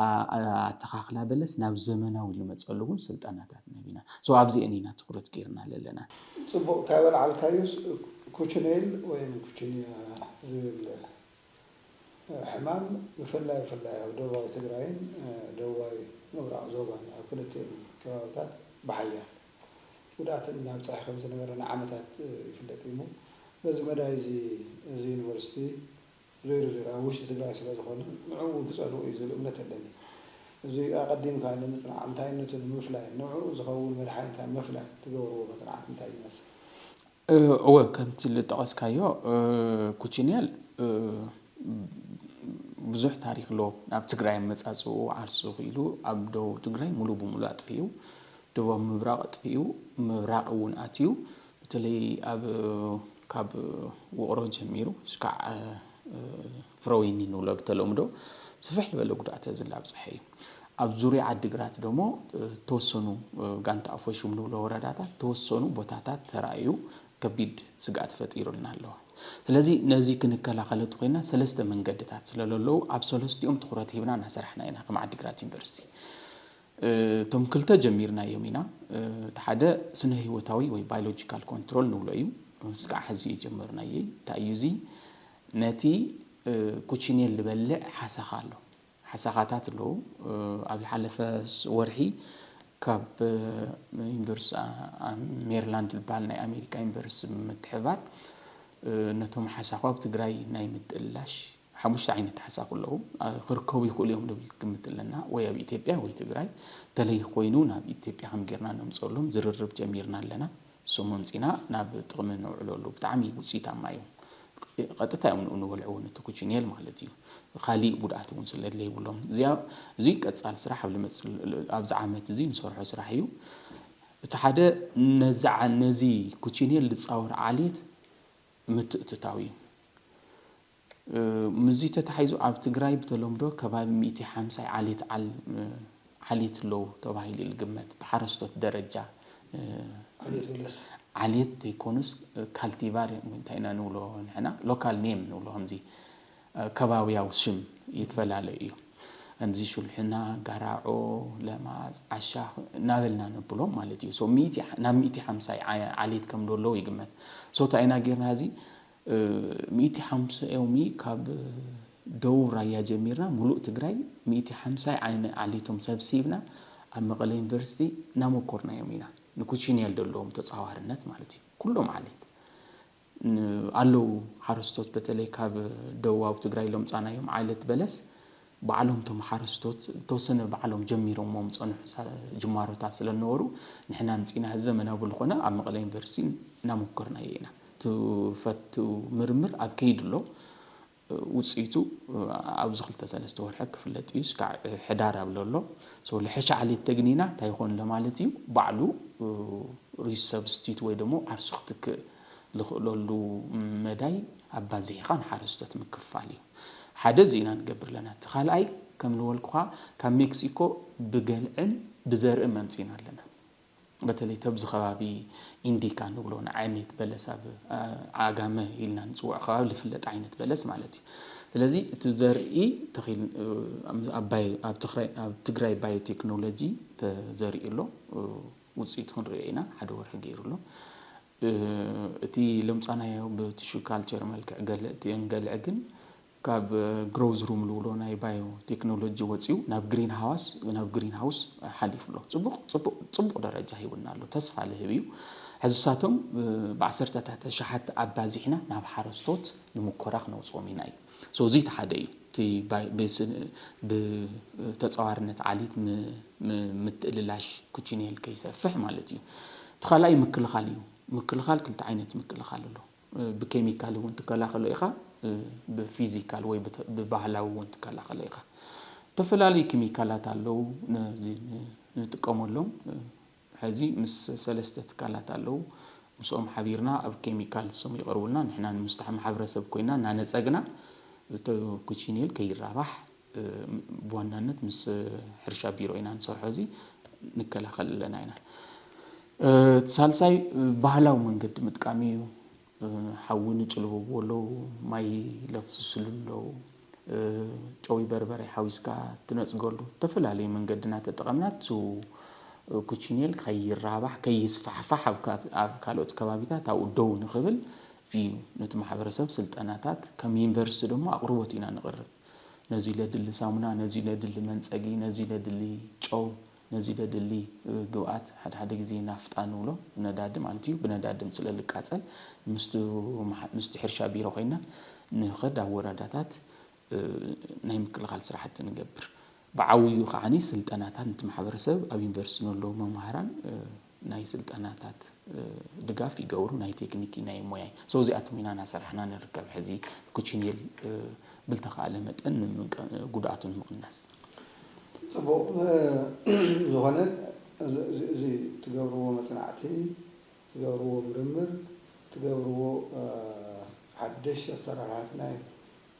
ኣ-፣ ኣ-፣ ኣተኻኽላ በለስ ናብ ዘመናዊ ልመፀሉ እውን ስልጠናታት ንህብ ኢና። So ኣብዚአን ኢና ትኹረት ጌርና ዘለና። ፅቡቕ ካብ ኣልዓልካዮስ ኩችኔል ወይም ኩችንያ ዝብል ሕማም ብፍላይ ብፍላይ ኣብ ደቡባዊ ትግራይን ደቡባዊ ምብራቕ ዞባን ኣብ ክልቲኦም ከባብታት ብሓያል ጉድኣት እናብፀሐ ከም ዝነበረ ንዓመታት ይፍለጥ እዩ። በዚ መዳይ እዚ እዚ ዩኒቨርሲቲ ዞይሩ ዞይሩ ኣብ ውሽጢ ትግራይ ስለ ዝኾነ ንዕኡ እውን ክፀልኡ እዩ ዝብል እምነት ኣለኒ። እዚ ኣቐዲምካ ንምፅናዕ እንታይነቱ ንምፍላይ ንዕኡ ዝኸውን መድሓኒታት ምፍላይ ትገብርዎ መፅናዕቲ እንታይ ይመስል? እወ፣ ከምቲ ዝጠቐስካዮ ኩቺንያል ብዙሕ ታሪክ ኣለዎ። ናብ ትግራይ ኣመፃፅኡ ዓርሱ ክኢሉ ኣብ ደቡብ ትግራይ ሙሉእ ብሙሉእ ኣጥፊኡ፣ ደቡብ ምብራቕ ኣጥፊኡ፣ ምብራቕ እውን ኣትዩ። በተለይ ኣብ ካብ ውቕሮ ጀሚሩ እስካዕ ፍረወይኒ ንብሎ ብተለምዶ ስፍሕ ዝበለ ጉድኣት ዝላብፀሐ እዩ። ኣብ ዙርያ ዓዲግራት ደሞ ተወሰኑ ጋንታ ኣፎሹም ንብሎ ወረዳታት ተወሰኑ ቦታታት ተራእዩ ከቢድ ስግኣት ፈጢሩልና ኣለዎ። ስለዚ ነዚ ክንከላኸል እቲ ኮይና ሰለስተ መንገድታት ስለለለዉ ኣብ ሰለስቲኦም ትኹረት ሂብና እናሰራሕና ኢና ከም ዓዲግራት ዩኒቨርሲቲ። እቶም ክልተ ጀሚርናዮም ኢና። እቲ ሓደ ስነ ህይወታዊ ወይ ባዮሎጂካል ኮንትሮል ንብሎ እዩ። እስካዕ ሕዚ የጀመርናዮ። እንታይ እዩ እዚ? ነቲ ኩቺኔል ዝበልዕ ሓሳኻ ኣሎ። ሓሳኻታት ኣለዉ። ኣብ ዝሓለፈ ወርሒ ካብ ዩኒቨርሲቲ ሜሪላንድ ዝበሃል ናይ ኣሜሪካ ዩኒቨርሲቲ ብምትሕብባር ነቶም ሓሳኹ ኣብ ትግራይ ናይ ምጥላሽ ሓሙሽተ ዓይነት ሓሳኹ ኣለዉ። ክርከቡ ይኽእሉ እዮም ንብል ግምት ኣለና። ወይ ኣብ ኢትዮጵያ ወይ ትግራይ ተለይ ኮይኑ ናብ ኢትዮጵያ ከም ጌርና ነምፀሎም ዝርርብ ጀሚርና ኣለና። እሶም ኣምፂና ናብ ጥቕሚ ነውዕለሉ። ብጣዕሚ ውፅኢታማ እዮም። ቀጥታ እዮም ንኡ ንበልዕዎ ነቲ ኩችኔል ማለት እዩ። ካሊእ ጉድኣት እውን ስለ ዘይብሎም እዚኣ እዚ ቀፃል ስራሕ ኣብ ልመፅ ኣብዚ ዓመት እዚ ንሰርሖ ስራሕ እዩ። እቲ ሓደ ነዚ ዓ- ነዚ ኩችኔል ዝፃወር ዓሌት ምትእትታው እዩ። ምስዚ ተታሒዙ ኣብ ትግራይ ብተለምዶ ከባቢ ሚእቲ ሓምሳይ ዓሌት ዓል ዓሌት ኣለዉ ተባሂሉ ይግመት። ብሓረስቶት ደረጃ ዓሌት ዘይኮኑስ ካልቲቫር እንታይ ኢና ንብሎ ንሕና ሎካል ኔም ንብሎ ከምዚ ከባብያዊ ሽም ይፈላለ እዩ። ከምዚ ሹልሕና፣ ጋራዖ፣ ለማፅ፣ ዓሻ እናበልና ነብሎም ማለት እዩ። So ሚእቲ ናብ ሚእቲ ሓምሳይ ዓሌት ከም ዘለዉ ይግመት። So እንታይ ኢና ጌርና እዚ ሚእቲ ሓምሳኦም ካብ ደቡብ ራያ ጀሚርና ሙሉእ ትግራይ ሚእቲ ሓምሳይ ዓይነ ዓሌቶም ሰብሲብና ኣብ መቐለ ዩኒቨርሲቲ እናመኮርናዮም ኢና። ንኩቺንያል ዘለዎም ተፃዋርነት ማለት እዩ። ኩሎም ዓሌት ኣለዉ ሓረስቶት በተለይ ካብ ደቡባዊ ትግራይ ለምፃናዮም ዓሌት በለስ ባዕሎም እቶም ሓረስቶት ተወሰነ ባዕሎም ጀሚሮሞም ዝፀንሑ ሳ- ጅማሮታት ስለነበሩ ንሕና ኣምፂእና እዚ ዘመናዊ ብዝኾነ ኣብ መቐለ ዩኒቨርሲቲ እናመኮርናዮ ኢና። እቲ ፈቱ ምርምር ኣብ ከይዲ ኣሎ። ውፅኢቱ ኣብዚ ክልተ ሰለስተ ወርሒ ክፍለጥ እዩ። እስካዕ ሕዳር ኣብ ዘሎ ሰው ልሕሻ ዓሌት ተግኒና እንታይ ይኾን ለማለት እዩ። ባዕሉ ሪስ ሰብስቲት ወይ ደሞ ዓርሱ ክትክእ ዝኽእለሉ መዳይ ኣባዚሕኻ ንሓረስቶት ምክፋል እዩ። ሓደ እዚ ኢና ንገብር ኣለና። እቲ ካልኣይ ከም ዝበልኩኻ ካብ ሜክሲኮ ብገልዕን ብዘርእን ኣምፂና ኣለና። በተለይ ተብዚ ከባቢ ኢንዲካ ንብሎ ንዓይነት በለስ ኣብ ዓጋመ ኢልና ንፅውዖ ከባቢ ዝፍለጥ ዓይነት በለስ ማለት እዩ። ስለዚ እቲ ዘርኢ ተኺል ኣባይ ኣብ ትግራይ ኣብ ትግራይ ባዮቴክኖሎጂ ተዘሪኡ ኣሎ። ውፅኢቱ ክንሪኦ ኢና። ሓደ ወርሒ ገይሩ ኣሎ። እቲ ለምፃናዮ ብቲሹ ካልቸር መልክዕ ገልዕ እቲአን ገልዕ ግን ካብ ግሮዝ ሩም ዝብሎ ናይ ባዮ ቴክኖሎጂ ወፂኡ ናብ ግሪን ሃውስ ናብ ግሪን ሃውስ ሓሊፉ ኣሎ። ፅቡቕ ፅቡቕ ፅቡቕ ደረጃ ሂቡና ኣሎ። ተስፋ ልህብ እዩ። ሕዚ እሳቶም ብዓሰርተታት ኣሽሓት ኣባዚሕና ናብ ሓረስቶት ንምኮራ ክነውፅኦም ኢና እዩ። So እዚ እቲ ሓደ እዩ። እቲ ባይ- ብስ- ብተፃዋርነት ዓሊት ም- ም- ምትእልላሽ ኩችኔል ከይሰፍሕ ማለት እዩ። እቲ ካልኣይ ምክልኻል እዩ። ምክልኻል ክልተ ዓይነት ምክልኻል ኣሎ። ብኬሚካል እውን ትከላኸሎ ኢኻ፣ ብፊዚካል ወይ ብተ- ብባህላዊ እውን ትከላኸሎ ኢኻ። ዝተፈላለዩ ኬሚካላት ኣለዉ ነዚ ን- ንጥቀመሎም። ሕዚ ምስ ሰለስተ ትካላት ኣለዉ፣ ምስኦም ሓቢርና ኣብ ኬሚካል ንሶም ይቕርቡልና፣ ንሕና ንምስታሕ ማሕበረሰብ ኮይና እናነፀግና እቲ ኩቺኔል ከይራባሕ ብዋናነት ምስ ሕርሻ ቢሮ ኢና ንሰርሖ። እዚ ንከላኸል ኣለና ኢና። እቲ ሳልሳይ ባህላዊ መንገዲ ምጥቃም እዩ። ሓዊ ንጭልብዎ ኣለዉ፣ ማይ ለፍስስሉ ኣለዉ፣ ጨዊ በርበረ ሓዊስካ ትነፅገሉ። ዝተፈላለዩ መንገዲ እናተጠቐምና እቲ ኩቺኔል ከይራባሕ ከይስፋሕፋሕ ኣብ ካልኦት ከባቢታት ኣብኡ ደው ንኽብል እዩ። ነቲ ማሕበረሰብ ስልጠናታት ከም ዩኒቨርሲቲ ድማ ኣቕርቦት ኢና ንቕርብ። ነዚ ለድሊ ሳሙና፣ ነዚ ለድሊ መንፀጊ፣ ነዚ ለድሊ ጨው፣ ነዚ ለድሊ ግብኣት፣ ሓደ ሓደ ግዜ ናፍጣ ንብሎ፣ ነዳዲ ማለት እዩ፣ ብነዳዲ ስለ ዝቃፀል ምስቲ ሕርሻ ቢሮ ኮይና ንኸድ ኣብ ወረዳታት ናይ ምክልኻል ስራሕቲ ንገብር። ብዓብዩ ከዓኒ ስልጠናታት ነቲ ማሕበረሰብ ኣብ ዩኒቨርሲቲ ንለዉ መምሃራን ናይ ስልጠናታት ድጋፍ ይገብሩ፣ ናይ ቴክኒክ ናይ ሞያ። So እዚኣቶም ኢና እናሰራሕና ንርከብ። ሕዚ ኩቺኔል ብልተኻእለ መጠን ጉድኣቱ ንምቕናስ። ፅቡቕ። ዝኾነ እዚ ትገብርዎ መፅናዕቲ፣ ትገብርዎ ምርምር፣ ትገብርዎ ሓደሽ ኣሰራርሓት ናይ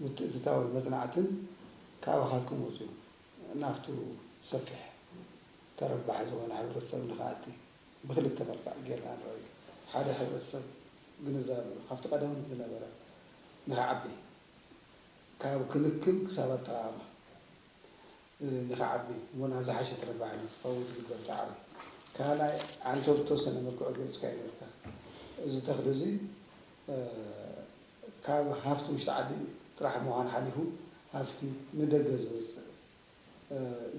ምትእትታውን መፅናዕትን ካባኻትኩም ወፅዩ ናብቱ ሰፊሕ ተረባሒ ዝኾነ ሕብረተሰብ ንክኣቲ ብክልተ መልክዕ ጌርና ንሪኦ። ሓደ ሕብረተሰብ ግንዛበ ካብቲ ቀደም ዝነበረ ንክዓቢ፣ ካብ ክንክን ክሳብ ኣጠቓቕማ ንክዓቢ እሞ ናብ ዝሓሸ ተረባሒ ንክኸውን ዝግበር ፃዕሪ። ካልኣይ ዓንተር ብተወሰነ መልክዑ ገሊፅካዮ ነርካ። እዚ ተኽሊ እዚ ካብ ሃፍቲ ውሽጢ ዓዲ ጥራሕ ምዃን ሓሊፉ ሃፍቲ ንደገ ዝወፅእ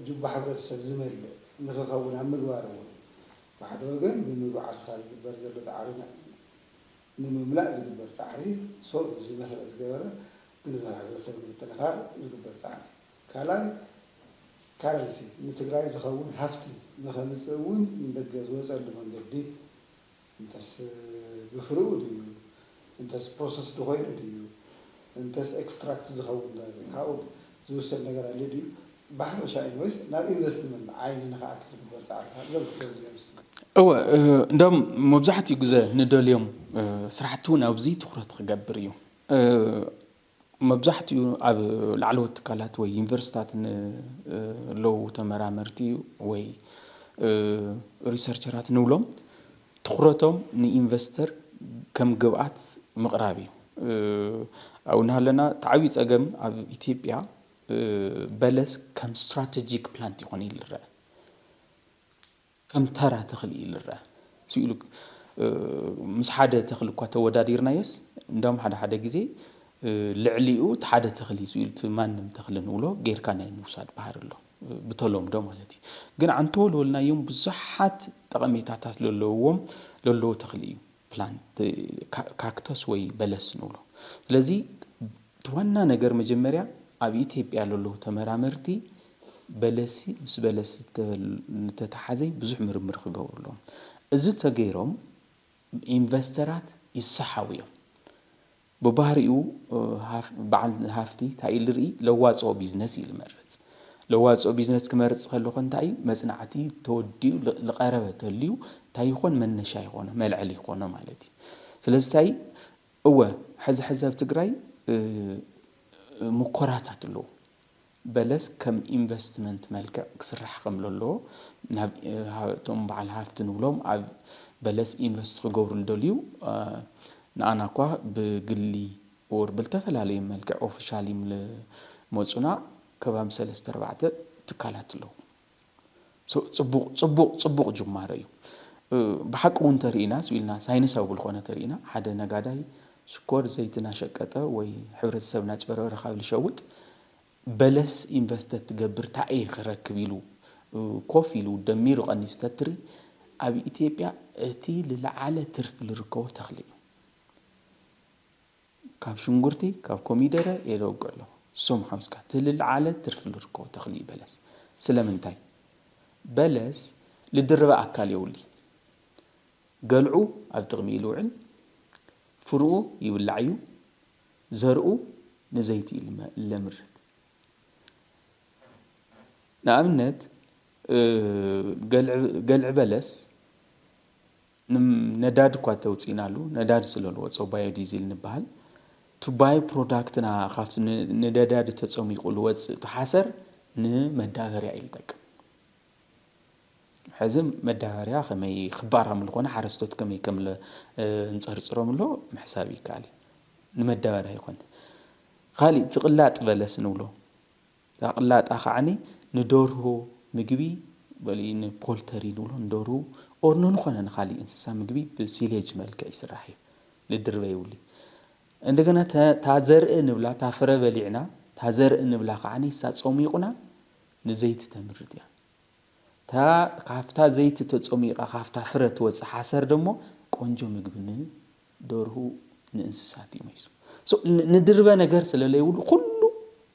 ጁባ ሕብረተሰብ ዝመልእ ንክኸውን ኣብ ምግባር እውን ብሓደ ወገን ብምግቢ ዓርስኻ ዝግበር ዘሎ ፃዕሪ ንምምላእ ዝግበር ፃዕሪ ሶ እዚ መሰረት ዝገበረ ግንዛበ ሕብረተሰብ ንምጥንኻር ዝግበር ፃዕሪ። ካልኣይ ካረንሲ ንትግራይ ዝኸውን ሃፍቲ ንኸምፅእ እውን ንደገ ዝወፀሉ መንገዲ እንተስ ብፍርኡ ድዩ እንተስ ፕሮሰስድ ኮይኑ ድዩ እንተስ ኤክስትራክት ዝኸውን ካብኡ ዝውሰድ ነገር ኣሎ ድዩ? ብሓፈሻ ኢንቨስት ናብ ኢንቨስትመንት ዓይኒ ንክኣቲ ዝግበር ፃዕሪ እዞም ክልተ እዚኦም እስቲ። እወ እንደም መብዛሕትኡ ግዘ ንደልዮም ስራሕቲ እውን ኣብዚ ትኩረት ክገብር እዩ። መብዛሕትኡ ኣብ ላዕለዎት ትካላት ወይ ዩኒቨርሲታት ንለዉ ተመራመርቲ ወይ ሪሰርቸራት ንብሎም ትኹረቶም ንኢንቨስተር ከም ግብኣት ምቕራብ እዩ። ኣብኡ እናሃለና እቲ ዓብዪ ፀገም ኣብ ኢትዮጵያ በለስ ከም ስትራተጂክ ፕላንት ይኾነ ይልረአ። ከም ተራ ተኽሊ እዩ ዝረአ። ስኢሉ ምስ ሓደ ተኽሊ እኳ ተወዳዲርናዮስ እንዳውም ሓደ ሓደ ግዜ ልዕሊኡ እቲ ሓደ ተኽሊ ስኢሉ እቲ ማንም ተኽሊ ንብሎ ጌርካ ናይ ምውሳድ ባህሪ ኣሎ። ብተለምዶ ማለት እዩ። ግን ዓንተወልወልናዮም ብዙሓት ጠቐሜታታት ለለውዎም ለለዎ ተኽሊ እዩ። ፕላንት ካክተስ ወይ በለስ ንብሎ። ስለዚ እቲ ዋና ነገር መጀመርያ ኣብ ኢትዮጵያ ለለዉ ተመራመርቲ በለሲ ምስ በለስ ዝተተሓዘ ብዙሕ ምርምር ክገብሩ ኣለዎም። እዚ ተገይሮም ኢንቨስተራት ይሰሓቡ እዮም። ብባህሪኡ በዓል ሃፍቲ እንታይ ኢሉ ርኢ ለዋፅኦ ቢዝነስ እዩ ዝመርፅ። ለዋፅኦ ቢዝነስ ክመርፅ ከለኹ እንታይ እዩ መፅናዕቲ ተወዲኡ ዝቐረበ ተልዩ እንታይ ይኾን መነሻ ይኾኖ መልዐሊ ይኾኖ ማለት እዩ። ስለዚ እንታይ እወ ሕዚ ሕዚ ኣብ ትግራይ ሙኮራታት ኣለዉ። በለስ ከም ኢንቨስትመንት መልክዕ ክስራሕ ከም ዘለዎ ናብ እቶም በዓል ሃፍቲ ንብሎም ኣብ በለስ ኢንቨስት ክገብሩ ዝደልዩ ንኣና እኳ ብግሊ ኦር ብልተፈላለዩ መልክዕ ኦፊሻሊ ዝመፁና ከባቢ ሰለስተ ኣርባዕተ ትካላት ኣለዉ። ፅቡቕ ፅቡቕ ፅቡቕ ጅማሮ እዩ። ብሓቂ እውን ተርኢና ስኢልና ሳይንሳዊ ብልኾነ ተርኢና ሓደ ነጋዳይ ሽኮር ዘይቲ ናሸቀጠ ወይ ሕብረተሰብ ናጭበረበረ ካብ ልሸውጥ በለስ ኢንቨስት ትገብር ታየ ክረክብ ኢሉ ኮፍ ኢሉ ደሚሩ ቀኒሱ ተትሪ ኣብ ኢትዮጵያ እቲ ልለዓለ ትርፊ ልርከቦ ተኽሊ እዩ። ካብ ሽንጉርቲ ካብ ኮሚደረ የደወግዕ ኣለኹ። ሶም ሓውስካ እቲ ልለዓለ ትርፊ ልርከቦ ተኽሊ እዩ በለስ። ስለምንታይ? በለስ ልድርበ ኣካል የውሊ። ገልዑ ኣብ ጥቕሚ ኢሉ ውዕል፣ ፍርኡ ይብላዕ እዩ፣ ዘርኡ ንዘይቲ ለምርት። ንኣብነት ገልዒ በለስ ነዳድ እኳ ተውፅኢናሉ፣ ነዳድ ስለ ልወፀ ባዮ ዲዝል ንበሃል። ቱ ባዮ ፕሮዳክትና ካብቲ ንነዳድ ተፀሚቑ ልወፅእ ተሓሰር ንመዳበርያ እዩ ልጠቅም። ሕዚ መዳበርያ ከመይ ክባራም ልኾነ ሓረስቶት ከመይ ከም እንፀርፅሮም ኣሎ ምሕሳብ ይከኣል እዩ። ንመዳበርያ ይኾን። ካሊእ ትቕላጥ በለስ ንብሎ። እዛ ቅላጣ ከዓኒ ንደርሁ ምግቢ በሊ ንፖልተሪ ንብሎ ንደርሁ ኦር ንንኾነ ንካሊእ እንስሳ ምግቢ ብሲሌጅ መልክዕ ይስራሕ እዩ። ልድርበ ይብሉ። እንደገና ታ ዘርኢ ንብላ ታ ፍረ በሊዕና ታ ዘርኢ ንብላ ከዓኒ እሳ ጸሚቑና ንዘይቲ ተምርት እያ። እታ ካብታ ዘይቲ ተጸሚቓ ካብታ ፍረ ትወጽእ ሓሰር ደሞ ቆንጆ ምግቢ ንደርሁ ንእንስሳት እዩ መይሱ። ንድርበ ነገር ስለለይብሉ ኩሉ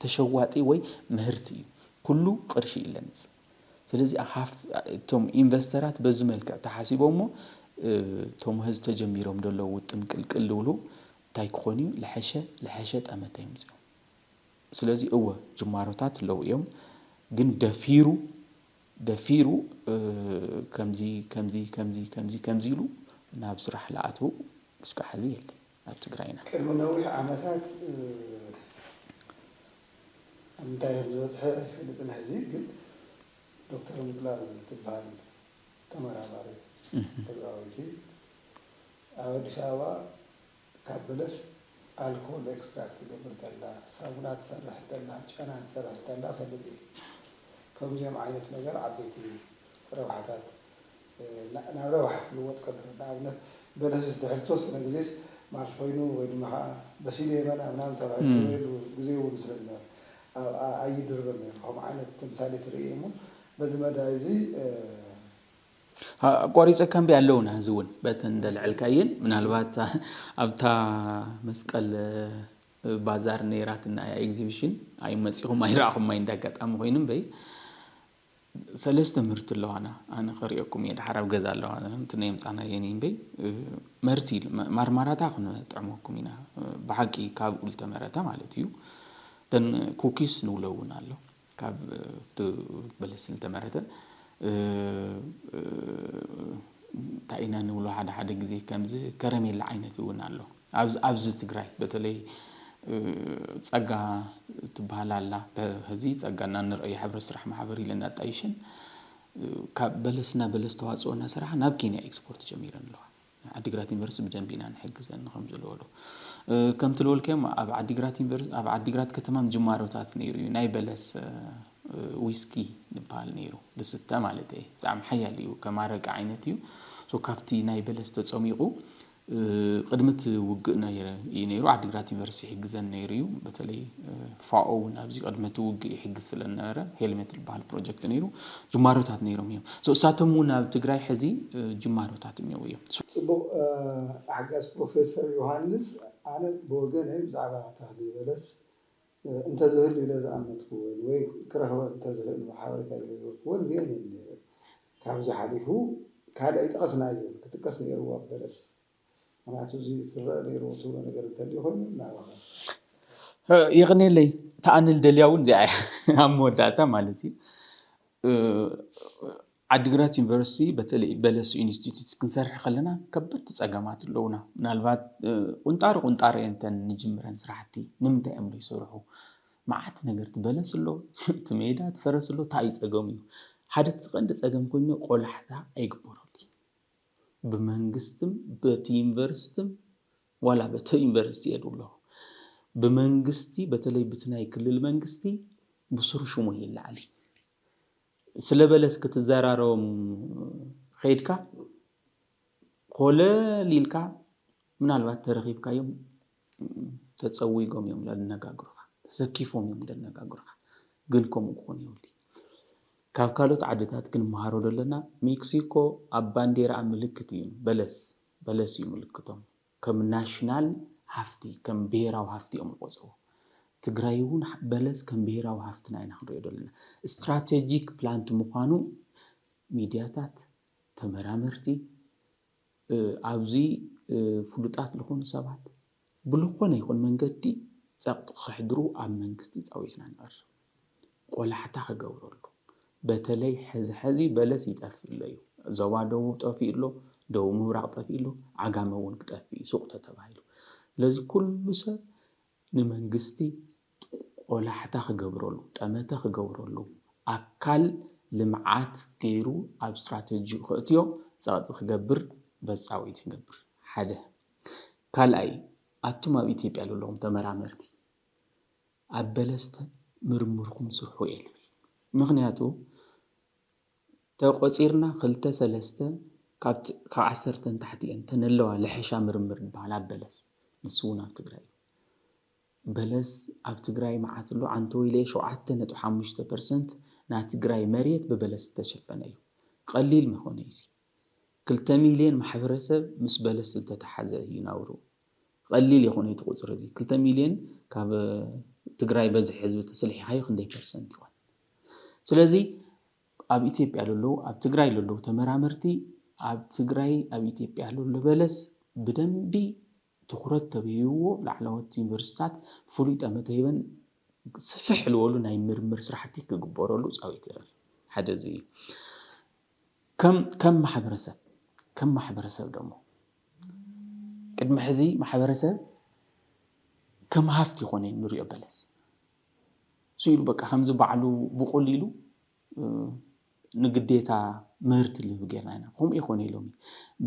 ተሸዋጢ ወይ ምህርቲ እዩ። ኩሉ ቅርሺ እዩ ለምጽእ። ስለዚ እቶም ኢንቨስተራት በዚ መልክዕ ተሓሲቦሞ እቶም ህዚ ተጀሚሮም ደለዉ ውጥን ቅልቅል ዝብሉ እንታይ ክኾኑ እዩ? ለሐሸ ለሐሸ ጠመተ ይምፅኦም። ስለዚ እወ ጅማሮታት ኣለዉ እዮም፣ ግን ደፊሩ ደፊሩ ከምዚ ከምዚ ከምዚ ከምዚ ከምዚ ኢሉ ናብ ስራሕ ለኣትዉ እስካዕ ሕዚ የለን ኣብ ትግራይና። ቅድሚ ነዊሕ ዓመታት ኣብ ምንታይ ከም ዝበፅሐ ኣይፈልጥን። ሕዚ ግን ዶክተር ምፅላል ትበሃል ተመራማሪት ትግራወይቲ ኣብ ኣዲስ ኣበባ ካብ በለስ ኣልኮል ኤክስትራክት ትገብር ተላ፣ ሳሙና ትሰርሕ ተላ፣ ጨና ትሰርሕ ተላ ፈልጥ እየ። ከምዚኦም ዓይነት ነገር ዓበይቲ ረብሓታት ናብ ረብሓ ክልወጥ ከሎ ንኣብነት በለስ ድሕሪ ዝተወሰነ ግዜስ ማርሽ ኮይኑ ወይ ድማ ከዓ በሲሉ የመና ምናምን ተባሂሉ ትበሉ ግዜ እውን ስለ ዝነበረ ኣይድርበን ነይሩ። ከምኡ ዓይነት ተምሳሌት ርእየ እሞ በዚ መዳይ እዚ ኣቋሪፀካ እምቢ ኣለውና እዚ እውን በተን እንደልዐልካየን ምናልባት ኣብታ መስቀል ባዛር ነይራትና እያ ኤግዚቢሽን ኣይመፂኹም ኣይረኣኹም ኣይ እንዳጋጣሚ ኮይኑ እምበይ ሰለስተ ምህርቲ ኣለዋና ኣነ ከሪኦኩም እየ ድሓር ኣብ ገዛ ኣለዋ እቲ ናይ ምፃናየን እምበይ ምህርቲ ማርማራታ ክንጥዕመኩም ኢና ብሓቂ ካብ ኡልተመረተ ማለት እዩ ተን ኩኪስ ንብሎ እውን ኣሎ ካብ በለስ ዝተመረተ እንታይ ኢና ንብሎ ሓደ ሓደ ግዜ ከምዚ ከረሜላ ዓይነት እውን ኣሎ ኣብዚ ትግራይ በተለይ ፀጋ ትበሃል ኣላ ሕዚ ፀጋ እና ንርአዮ ሕብረት ስራሕ ማሕበር ኢለ እንዳጣይሽን ካብ በለስና በለስ ተዋፅኦ እናሰራሓ ናብ ኬንያ ኤክስፖርት ጀሚረን ኣለዋ ዓዲግራት ዩኒቨርሲቲ ብደንብ ኢና ንሕግዘን ከም ዝበሎ ከምቲ ዝበልካዮም ኣብ ዓዲግራት ከተማ ጅማሮታት ነይሩ እዩ ናይ በለስ ዊስኪ ዝበሃል ነይሩ ዝስተ ማለት እየ ብጣዕሚ ሓያል እዩ ከም ኣረቂ ዓይነት እዩ ካብቲ ናይ በለስ ተፀሚቑ ቅድሚ እቲ ውግእ እዩ ነይሩ ዓዲግራት ዩኒቨርሲቲ ይሕግዘን ነይሩ እዩ በተለይ ፋኦ እውን ኣብዚ ቅድሚ እቲ ውግእ ይሕግዝ ስለዝነበረ ሄልሜት ዝበሃል ፕሮጀክት ነይሩ ጅማሮታት ነይሮም እዮም እሳቶም እውን ኣብ ትግራይ ሕዚ ጅማሮታት እኒው እዮም ፅቡቅ ሓጋዝ ፕሮፌሰር ዮሃንስ ኣነ ብወገነ ብዛዕባ ተኽሊ በለስ እንተዝህሉ ኢለ ዝኣመትክወን ወይ ክረኽበን እንተዝኽእል ሓበሬታ ኢለ ዝበልክወን እዚአን እየን ነይረን ካብዚ ሓሊፉ ካልእ ኣይጠቐስናዮን ክጥቀስ ነይርዎ ኣብ በለስ ምክንያቱ እዚ ክረአ ነይርዎ ትብሎ ነገር እንተልዩ ኮይኑ እናባኻ የቕኔለይ ተኣንል ደልያ እውን እዚኣ ኣብ መወዳእታ ማለት እዩ ዓዲግራት ዩኒቨርሲቲ በተለይ በለስ ኢንስቲትዩት ክንሰርሕ ከለና ከበድቲ ፀገማት ኣለውና ምናልባት ቁንጣሪ ቁንጣሪ እንተን ንጅምረን ስራሕቲ ንምንታይ እዮም ዘይሰርሑ መዓት ነገር ትበለስ ኣሎ ትሜዳ ትፈረስ ኣሎ እንታይ እዩ ፀገሙ እዩ ሓደ ትቐንዲ ፀገም ኮይኑ ቆላሕታ ኣይግበረሉ ብመንግስትን በቲ ዩኒቨርሲትን ዋላ በቲ ዩኒቨርሲቲ የድብሎ ብመንግስቲ በተለይ ብቲ ናይ ክልል መንግስቲ ብስሩ ሽሙ ይለዓል ስለ በለስ ክትዘራረቦም ከይድካ ኮለል ኢልካ ምናልባት ተረኺብካዮም ተፀዊጎም እዮም ለነጋግሩኻ፣ ተሰኪፎም እዮም ለነጋግሩኻ። ግን ከምኡ ክኾን የብሉ። ካብ ካልኦት ዓድታት ክንመሃሮ ዘለና፣ ሜክሲኮ ኣብ ባንዴራ ምልክት እዩ፣ በለስ በለስ እዩ ምልክቶም። ከም ናሽናል ሃፍቲ፣ ከም ብሄራዊ ሃፍቲ እዮም ዝቆፅርዎ። ትግራይ እውን በለስ ከም ብሄራዊ ሃፍትና ኢና ክንሪኦ ዘለና። ስትራቴጂክ ፕላንት ምዃኑ ሚድያታት፣ ተመራመርቲ፣ ኣብዚ ፍሉጣት ዝኾኑ ሰባት ብልኾነ ይኹን መንገዲ ፀቕጢ ክሕድሩ ኣብ መንግስቲ ፃዊትና ንቐርብ። ቆላሕታ ክገብረሉ፣ በተለይ ሕዚ ሕዚ በለስ ይጠፍእ ኣሎ እዩ። ዞባ ደቡብ ጠፊኡ ኣሎ፣ ደቡብ ምብራቕ ጠፊኡ ኣሎ፣ ዓጋመ እውን ክጠፍእ እዩ ሱቕ ተተባሂሉ። ስለዚ ኩሉ ሰብ ንመንግስቲ ቆላሕታ ክገብረሉ፣ ጠመተ ክገብረሉ፣ ኣካል ልምዓት ገይሩ ኣብ ስትራተጂ ከእትዮ ፀቕጢ ክገብር በፃዊት ይገብር። ሓደ። ካልኣይ፣ ኣቱም ኣብ ኢትዮጵያ ዘለኹም ተመራመርቲ ኣብ በለስተ ምርምርኩም ስርሑ እየ ልብል። ምክንያቱ ተቆፂርና ክልተ ሰለስተ ካብ ዓሰርተ ንታሕቲ እየን ተነለዋ ለሐሻ ምርምር ዝበሃል ኣብ በለስ፣ ንሱ እውን ኣብ ትግራይ እዩ። በለስ ኣብ ትግራይ መዓት ኣሎ። ዓንተወይለ ሸውዓተ ነጥቢ ሓሙሽተ ፐርሰንት ናይ ትግራይ መሬት ብበለስ ዝተሸፈነ እዩ። ቀሊል መኾነ እዩ። ክልተ ሚልዮን ማሕበረሰብ ምስ በለስ ዝተተሓዘ እዩ ናብሩ። ቀሊል ይኾነ እቲ ቁፅሪ እዚ። ክልተ ሚልዮን ካብ ትግራይ በዝሒ ህዝቢ ተሰሊሒኻዮ ክንደይ ፐርሰንት ይኾን? ስለዚ ኣብ ኢትዮጵያ ለለዉ፣ ኣብ ትግራይ ለለዉ ተመራመርቲ፣ ኣብ ትግራይ ኣብ ኢትዮጵያ ለሎ በለስ ብደንቢ ትኹረት ተበሂዎ ላዕለዎት ዩኒቨርሲታት ፍሉይ ጠመተ ሂበን ስፍሕ ዝበሉ ናይ ምርምር ስራሕቲ ክግበረሉ ፃዊት ይኽእል። ሓደ እዚ እዩ። ከም ከም ማሕበረሰብ ከም ማሕበረሰብ ደሞ ቅድሚ ሕዚ ማሕበረሰብ ከም ሃፍቲ ይኾነ ንሪኦ በለስ ስኢሉ በቃ ከምዚ ባዕሉ ብቁል ኢሉ ንግዴታ ምህርቲ ልህብ ጌርና ኢና። ከምኡ ይኾነ ኢሎም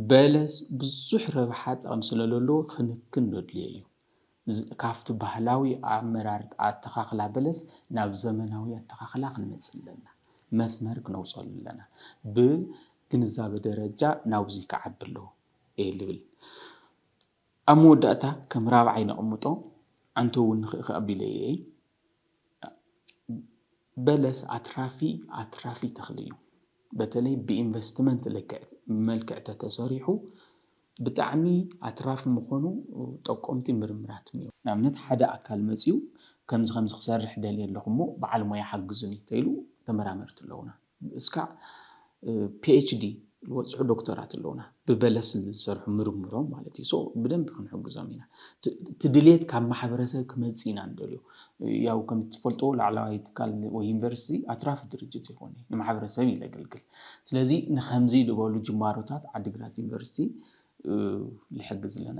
በለስ ብዙሕ ረብሓ ጥቕሚ ስለለለዎ ክንክን ዘድልዮ እዩ። ካብቲ ባህላዊ ኣመራር ኣተኻኽላ በለስ ናብ ዘመናዊ ኣተኻኽላ ክንመፅእ ኣለና። መስመር ክነውፀሉ ኣለና። ብግንዛበ ደረጃ ናብዚ ክዓቢ ኣለዎ እየ ልብል። ኣብ መወዳእታ ከም ራብዓይ ነቕምጦ፣ ኣንተ እውን ንኽእኺ ኣቢለ እየ። በለስ ኣትራፊ ኣትራፊ ተኽሊ እዩ። በተለይ ብኢንቨስትመንት መልክዕ ተተሰሪሑ ብጣዕሚ ኣትራፊ ምዃኑ ጠቆምቲ ምርምራት እኒኦ። ንኣብነት ሓደ ኣካል መፂኡ ከምዚ ከምዚ ክሰርሕ ደልየ ኣለኹ እሞ በዓል ሞያ ሓግዙኒ ተይሉ ተመራመርቲ ኣለውና። እስካዕ ፒኤችዲ ዝበፅሑ ዶክተራት ኣለውና ብበለስ ዝሰርሑ ምርምሮም ማለት እዩ። ብደንብ ክንሕግዞም ኢና። እቲ ድሌት ካብ ማሕበረሰብ ክመፅእ ኢና ንደልዮ። ያው ከም ትፈልጦ ላዕለዋይ ትካል ወይ ዩኒቨርሲቲ ኣትራፊ ድርጅት ይኮነ ንማሕበረሰብ እዩ ዘገልግል። ስለዚ ንከምዚ ዝበሉ ጅማሮታት ዓዲግራት ዩኒቨርሲቲ ልሕግዝ ኣለና።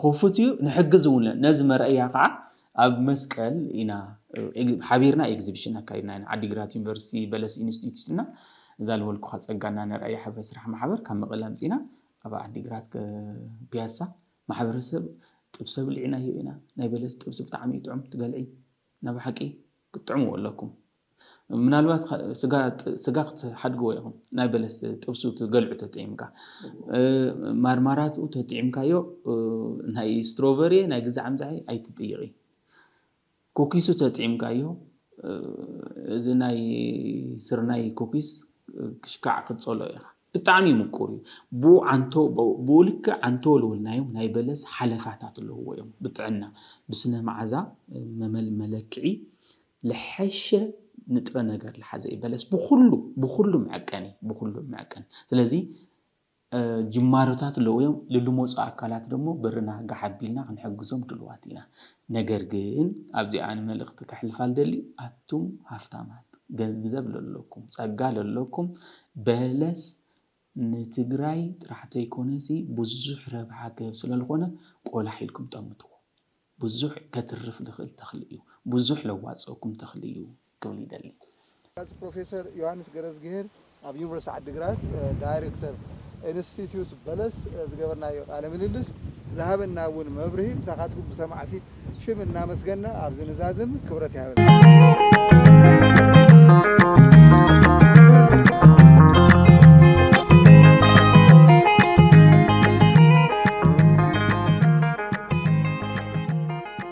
ክፉት እዩ ንሕግዝ እውን ነዚ መርኣያ ከዓ ኣብ መስቀል ኢና ሓቢርና ኤግዚቢሽን ኣካይድና ኢና። ዓዲግራት ዩኒቨርሲቲ በለስ ኢንስቲትዩት እና እዛ ዝበልኩካ ፀጋና ነርኣያ ሕብረት ስራሕ ማሕበር ካብ መቐለ ኣምፂና ኣብ ዓዲግራት ፒያሳ ማሕበረሰብ ጥብሲ ኣብሊዕናዮ ኢና። ናይ በለስ ጥብሲ ብጣዕሚ እዩ ጥዑም ትገልዒ ናብ ሓቂ ክትጥዕምዎ ኣለኩም። ምናልባት ስጋ ክትሓድግዎ ኢኹም ናይ በለስ ጥብሱ ትገልዑ ተጥዒምካ ማርማራትኡ ተጥዒምካዮ ናይ ስትሮቨሪ ናይ ግዛዕ ምዛዕ ኣይትጥይቂ። ኩኪሱ ተጥዒምካዮ እዚ ናይ ስርናይ ኩኪስ ክሽካዕ ክትፀሎ ኢኻ። ብጣዕሚ ምቁር እዩ። ብኡ ዓንቶ ብኡ ልክዕ ዓንቶ ልወልናዮም ናይ በለስ ሓለፋታት ኣለውዎ እዮም። ብጥዕና ብስነ መዓዛ መመል መለክዒ ልሐሸ ንጥረ ነገር ልሓዘ እዩ በለስ ብኩሉ ብኩሉ መዐቀኒ ብኩሉ መዐቀኒ። ስለዚ ጅማሮታት ኣለውዮም ልልመፁ ኣካላት ደሞ በርና ጋሕ ኣቢልና ክንሕግዞም ድልዋት ኢና። ነገር ግን ኣብዚ ኣነ መልእኽቲ ከሕልፋ ልደሊ ኣቱም ሃፍታማት ገንዘብ ለለኩም ጸጋ ለለኩም በለስ ንትግራይ ጥራሕ ተይኮነሲ ብዙሕ ረብሓ ክህብ ስለልኾነ ቆላሕ ኢልኩም ጠምትዎ። ብዙሕ ከትርፍ ዝኽእል ተኽሊ እዩ። ብዙሕ ለዋፅአኩም ተኽሊ እዩ ክብል ይደሊ። ፕሮፌሰር ዮሃንስ ገረዝግሄር ኣብ ዩኒቨርሲቲ ዓዲግራት ዳይሬክተር ኢንስቲትዩት በለስ ዝገበርናዮ ቃለ ምልልስ ዝሃበና እውን መብርሂ ምሳኻትኩም ብሰማዕቲ ሽም እናመስገና ኣብዚ ንዛዝም ክብረት ይሃበና።